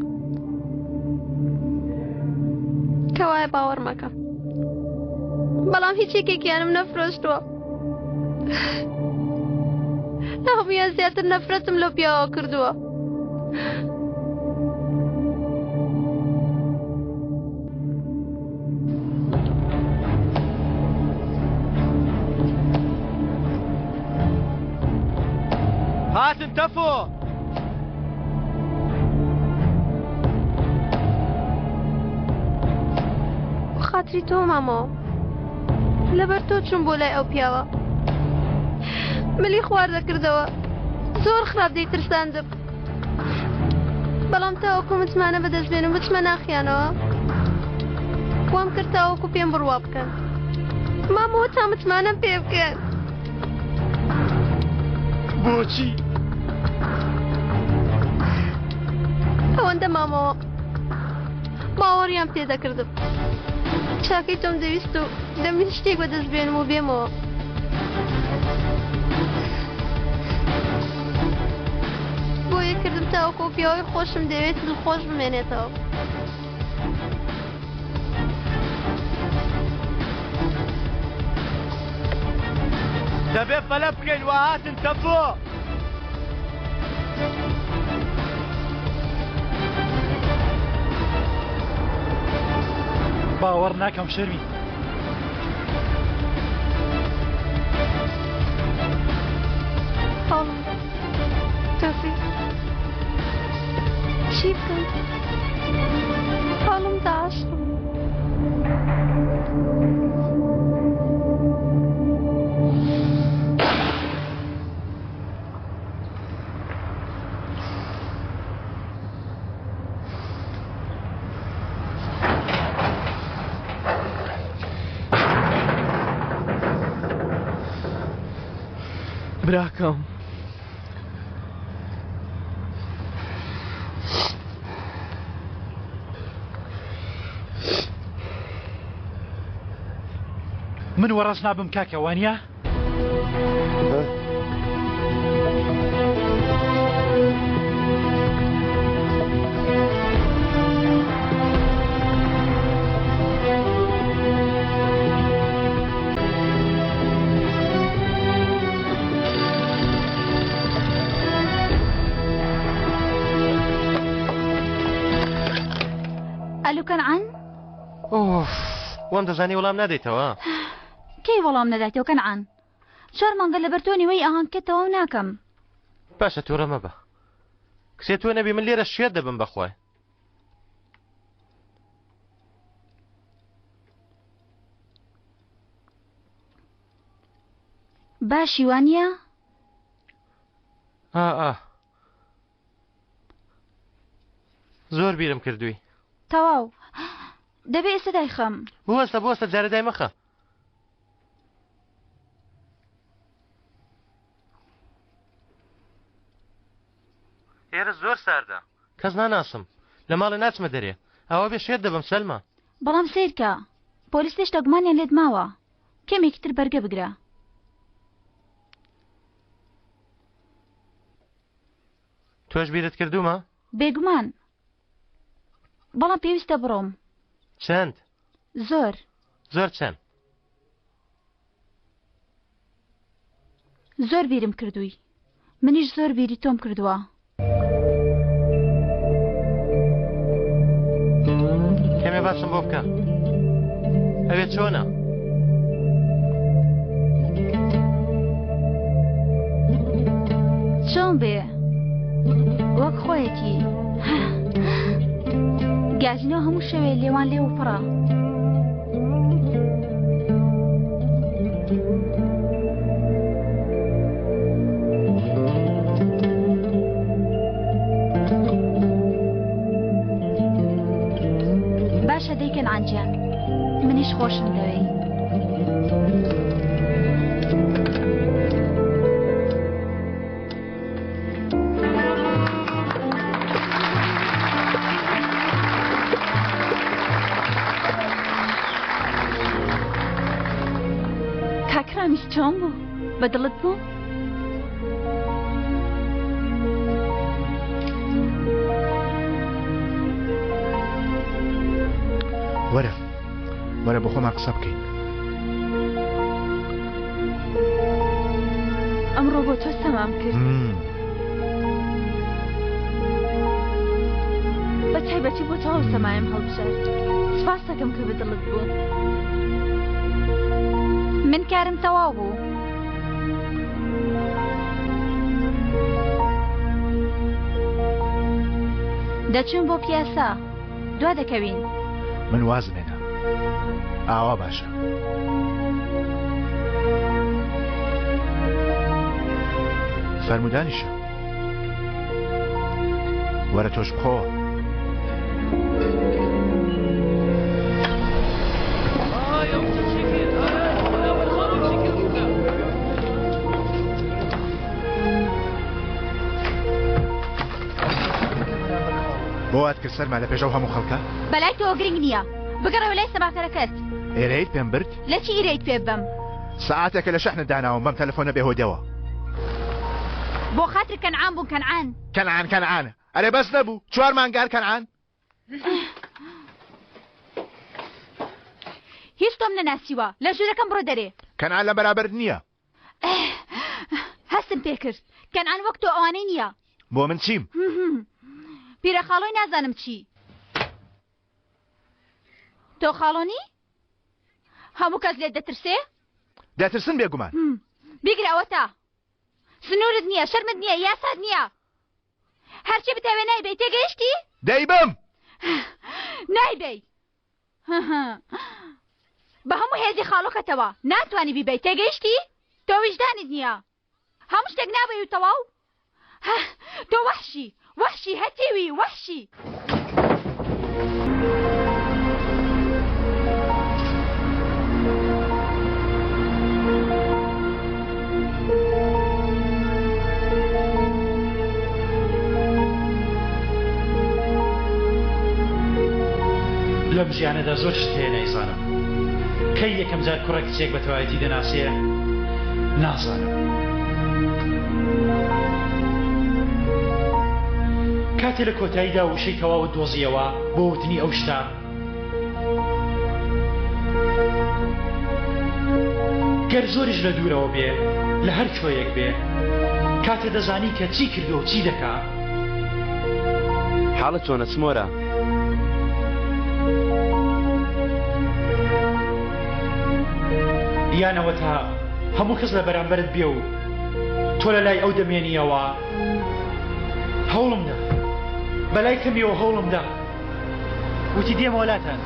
کەوایە باوەڕ مەکە بەڵام هیچ یەکێکیانم نەفرۆشتووە لە هەموویان زیاتر نەفرەتم لەو پیاوە کردووە هاتن تەفۆ! خاتری تۆ مامۆ لەبەر تۆ چوم بۆ لای ئەو پیاوە ملی خوار دەکردەوە زۆر خراپ دەیترساندم بەڵام تاوەکو متمانە بەدەست بێنم بچمە ناخیانەوە وام کرد تاوەکو پێم بڕوا بکەن مامەوە تا متمانەم پێ بکەن بۆچی؟ ئەوەندە مامەوە باوەڕیان پێ دەکردم چاکەی تۆم دەویست و دەمویست شتێک بەدەست بێنم و بێمەوە بۆیە کردم تاوەکو پیاوەی خۆشم دەوێت دڵخۆش بمێنێتەوە. دەبێ پەلە بکەین وا هاتن تەفۆ. باوەڕ ناکەم شەرمی. هەوڵم دا تۆفیق چی بکەم هەوڵم دا عاشقم براکەم. من وەڕەز نابم کاکە وانە؟ ئەلو کەنعان؟ ئۆف وام دەزانی وەڵام نادەیتەوە. کەی وەڵام نەدایتەوە کەنعان؟ چوار مانگە لەبەر تۆ نیوەی ئاهەنگکە تەواو ناکەم. باشە توڕە مەبە. کچێ تۆ نەبی من لێرە شێت دەبم بەخوای. باشی وانە؟ ئا ئا زۆر بیرم کردووی. تەواو دەبێ ئێستا دایخەم. بوەستە بوەستە جارێ دای مەخە. ئێرە زۆر ساردە کەس ناناسم لە ماڵێ ناچمە دەرێ ئەوە بێ شێت دەبم سەلما. بەڵام سەیرکە پۆلیس هێشتا گومانیان لێت ماوە کەمێکی تر بەرگە بگرە. تۆش بیرت کردوومە؟ بێگومان بەڵام پێویستە بڕۆم. چەند؟ زۆر. زۆر چەند؟ زۆر بیرم کردووی منیش زۆر بیری تۆم کردووە. کەمێ باسم بۆ بکە ئەوێ چۆنە؟ چۆن بێ وەک خۆیەتی گازینۆ هەموو شەوێ لێوان لێو پڕە. باشە دەیکەن عەنجیان منیش خۆشم دەوێی. کاک ڕامیز چۆن بوو؟ بە دڵت بوو؟ وەرە وەرە بۆ خۆمان قسە بکەین. ئەمڕۆ بۆ تۆ سەمام کرد. بە تایبەتی بۆ تەواو سەمایم هەڵبژارد. سپاس دەکەم کە بە دڵت بوو. من کارم تەواو بوو. دەچوون بۆ پیاسە دوا دەکەوین. من وازم هێنا. ئاوا باشە. فەرموو دانیشە. وەرە تۆش بخۆوە. بۆ وات کرد سەرما لە پێش ئەو هەموو خەڵکە؟ بەلای تۆوە گرنگ نییە. بگەڕێوە لای سەماکەرەکەت. ئێرەیت پێم برد؟ لە چی ئیرەیت پێ ببەم؟ سەعاتێکە لە شەحنت داناوم بەم تەلەفۆنە بێهۆدەوە. بۆ خاتر کەنعان بوو کەنعان. کەنعان کەنعان ئەرێ بەس نەبوو چوار مانگار کەنعان. هیچ تۆم نەناسیوە لە ژوورەکەم بڕۆ دەرێ. کەنعان لە بەرابەرت نییە. هەستم پێکرد کەنعان وەک تۆ ئەوانەی نییە. بۆ من چیم؟ پیرە خاڵۆی نازانم چی. تۆ خاڵۆنی؟ هەموو کەس لێت دەترسێ؟ دەترسن بێگومان. بیگرە ئەوەتا سنوورت نییە شەرمت نییە یاسات نییە هەرچی بتەوێ نایبەی تێگەیشتی؟ دەیبەم. نایبەی بە هەموو هێزی خاڵۆکەتەوە ناتوانی بیبەی تێگەیشتی؟ تۆ ویژدانت نییە هەموو شتێک نابەی و تەواو تۆ وەحشی وەحشی هەتیوی وەحشی. لەم ژیانەدا زۆر شت هەیە نایزانم. کەی یەکەم جار کوڕێک کچێک بە تەواوێتی دەناسێ نازانم. کاتێ لە کۆتاییدا وشەی تەواوت دۆزییەوە بۆ وتنی ئەو شتە، گەر زۆریش لە دوورەوە بێ، لە هەر کوێیەک بێ، کاتێ دەزانی کە چی کردووە و چی دەکا. حاڵت چۆنە سمۆرە؟ یان ئەوەتا هەموو کەس لە بەرامبەرت بێ و تۆ لە لای ئەو دەمێنیەوە. هەوڵم دا، بەلای کەمیەوە هەوڵم دا. وتی دێمەوە لاتان.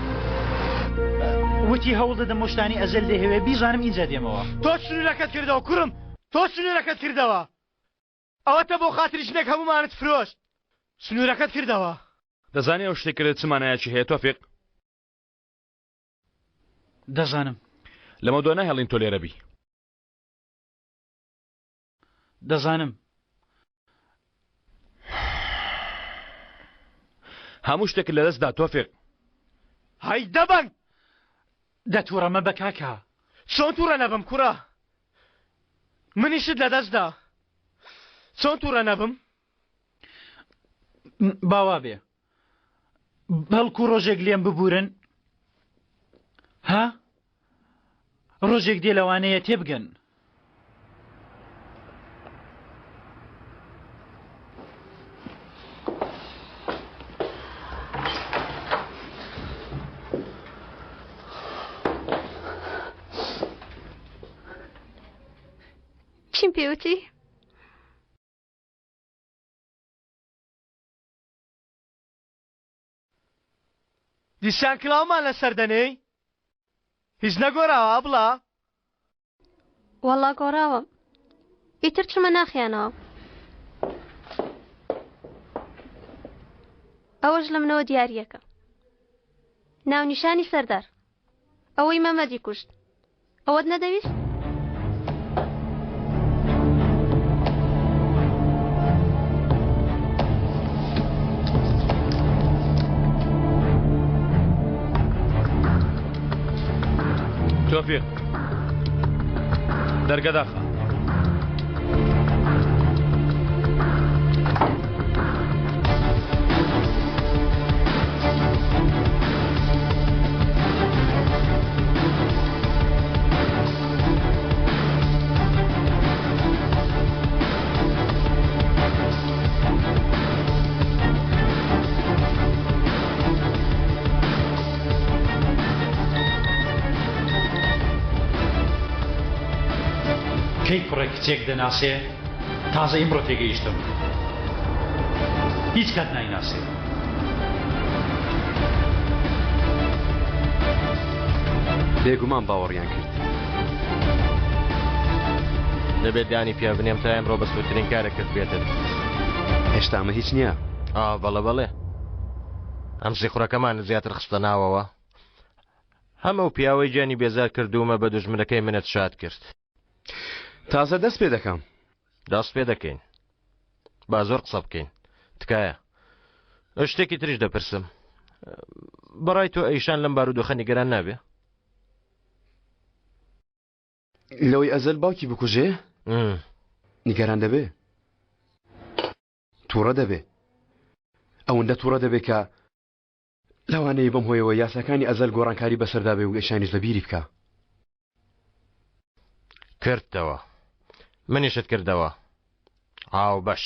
وتی هەوڵ دەدەم ئەو شتانەی ئەزەل دەیهەوێ بیزانم ئینجا دێمەوە. تۆ سنوورەکەت کردەوە کوڕم، تۆ سنوورەکەت کردەوە. ئەوەتە بۆ خاتری ژنێک هەموومانت فرۆشت. سنوورەکەت کردەوە. دەزانی ئەو شتەی کردت چ مانایەکی هەیە تۆفیق؟ دەزانم. لەمەودوا ناهێڵین تۆ لێرە بی. دەزانم. هەموو شتێکت لەدەست دا تۆفیق. هەی دەبەنگ! دە توڕە مەبە کاکە. چۆن توڕە نەبم کوڕە؟ منیشت لەدەست دا. چۆن توڕە نەبم؟ با وابێ. بەڵکو ڕۆژێک لێم ببورن. ها؟ ڕۆژێک دێ لەوانەیە تێبگەن. چیم پێوتی؟ دیسان کڵاومان لەسەر دەنێی؟ هیچ نەگۆراوە ئەبڵا؟ وەڵا گۆڕاوە ئیتر چمە ناخیانەوە ئەوەش لە منەوە دیارریەکە ناونیشانی سەردار ئەوەی مەمەدی کوشت ئەوەت نەدەویست؟ تۆفیق دەرگە داخە. کەی کوڕێک کچێک دەناسێ تازە ئیمڕۆ تێگەیشتم هیچ کات نایناسێ. بێگومان باوەڕیان کرد. دەبێت دانی پیا بنێم تا ئەمڕۆ بە سوورترین کارە کرد بێتن. هێشتا ئەمە هیچ نییە. ئا بەڵێ بەڵێ. ئەم سیخوڕەکەمان زیاتر خستە ناوەوە. هەم ئەو پیاوەی گیانی بێزار کردوومە بە دوژمنەکەی منت شاد کرد. تازە دەست پێ دەکەم. دەست پێ دەکەین. با زۆر قسە بکەین. تکایە. شتێکی تریش دەپرسم. بەڕای تۆ ئەیشان لەم بارودۆخە نیگەران نابێ؟ لەوەی ئەزەل باوکی بکوژێ؟ نیگەران دەبێ؟ تووڕە دەبێ. ئەوەندە تووڕە دەبێ کە لەوانەیە بەم هۆیەوە یاساکانی ئەزەل گۆڕانکاری بەسەردا بێ و ئێشانیش لە بیری بکا. کردتەوە. منیشت کردەوە. هاوبەش.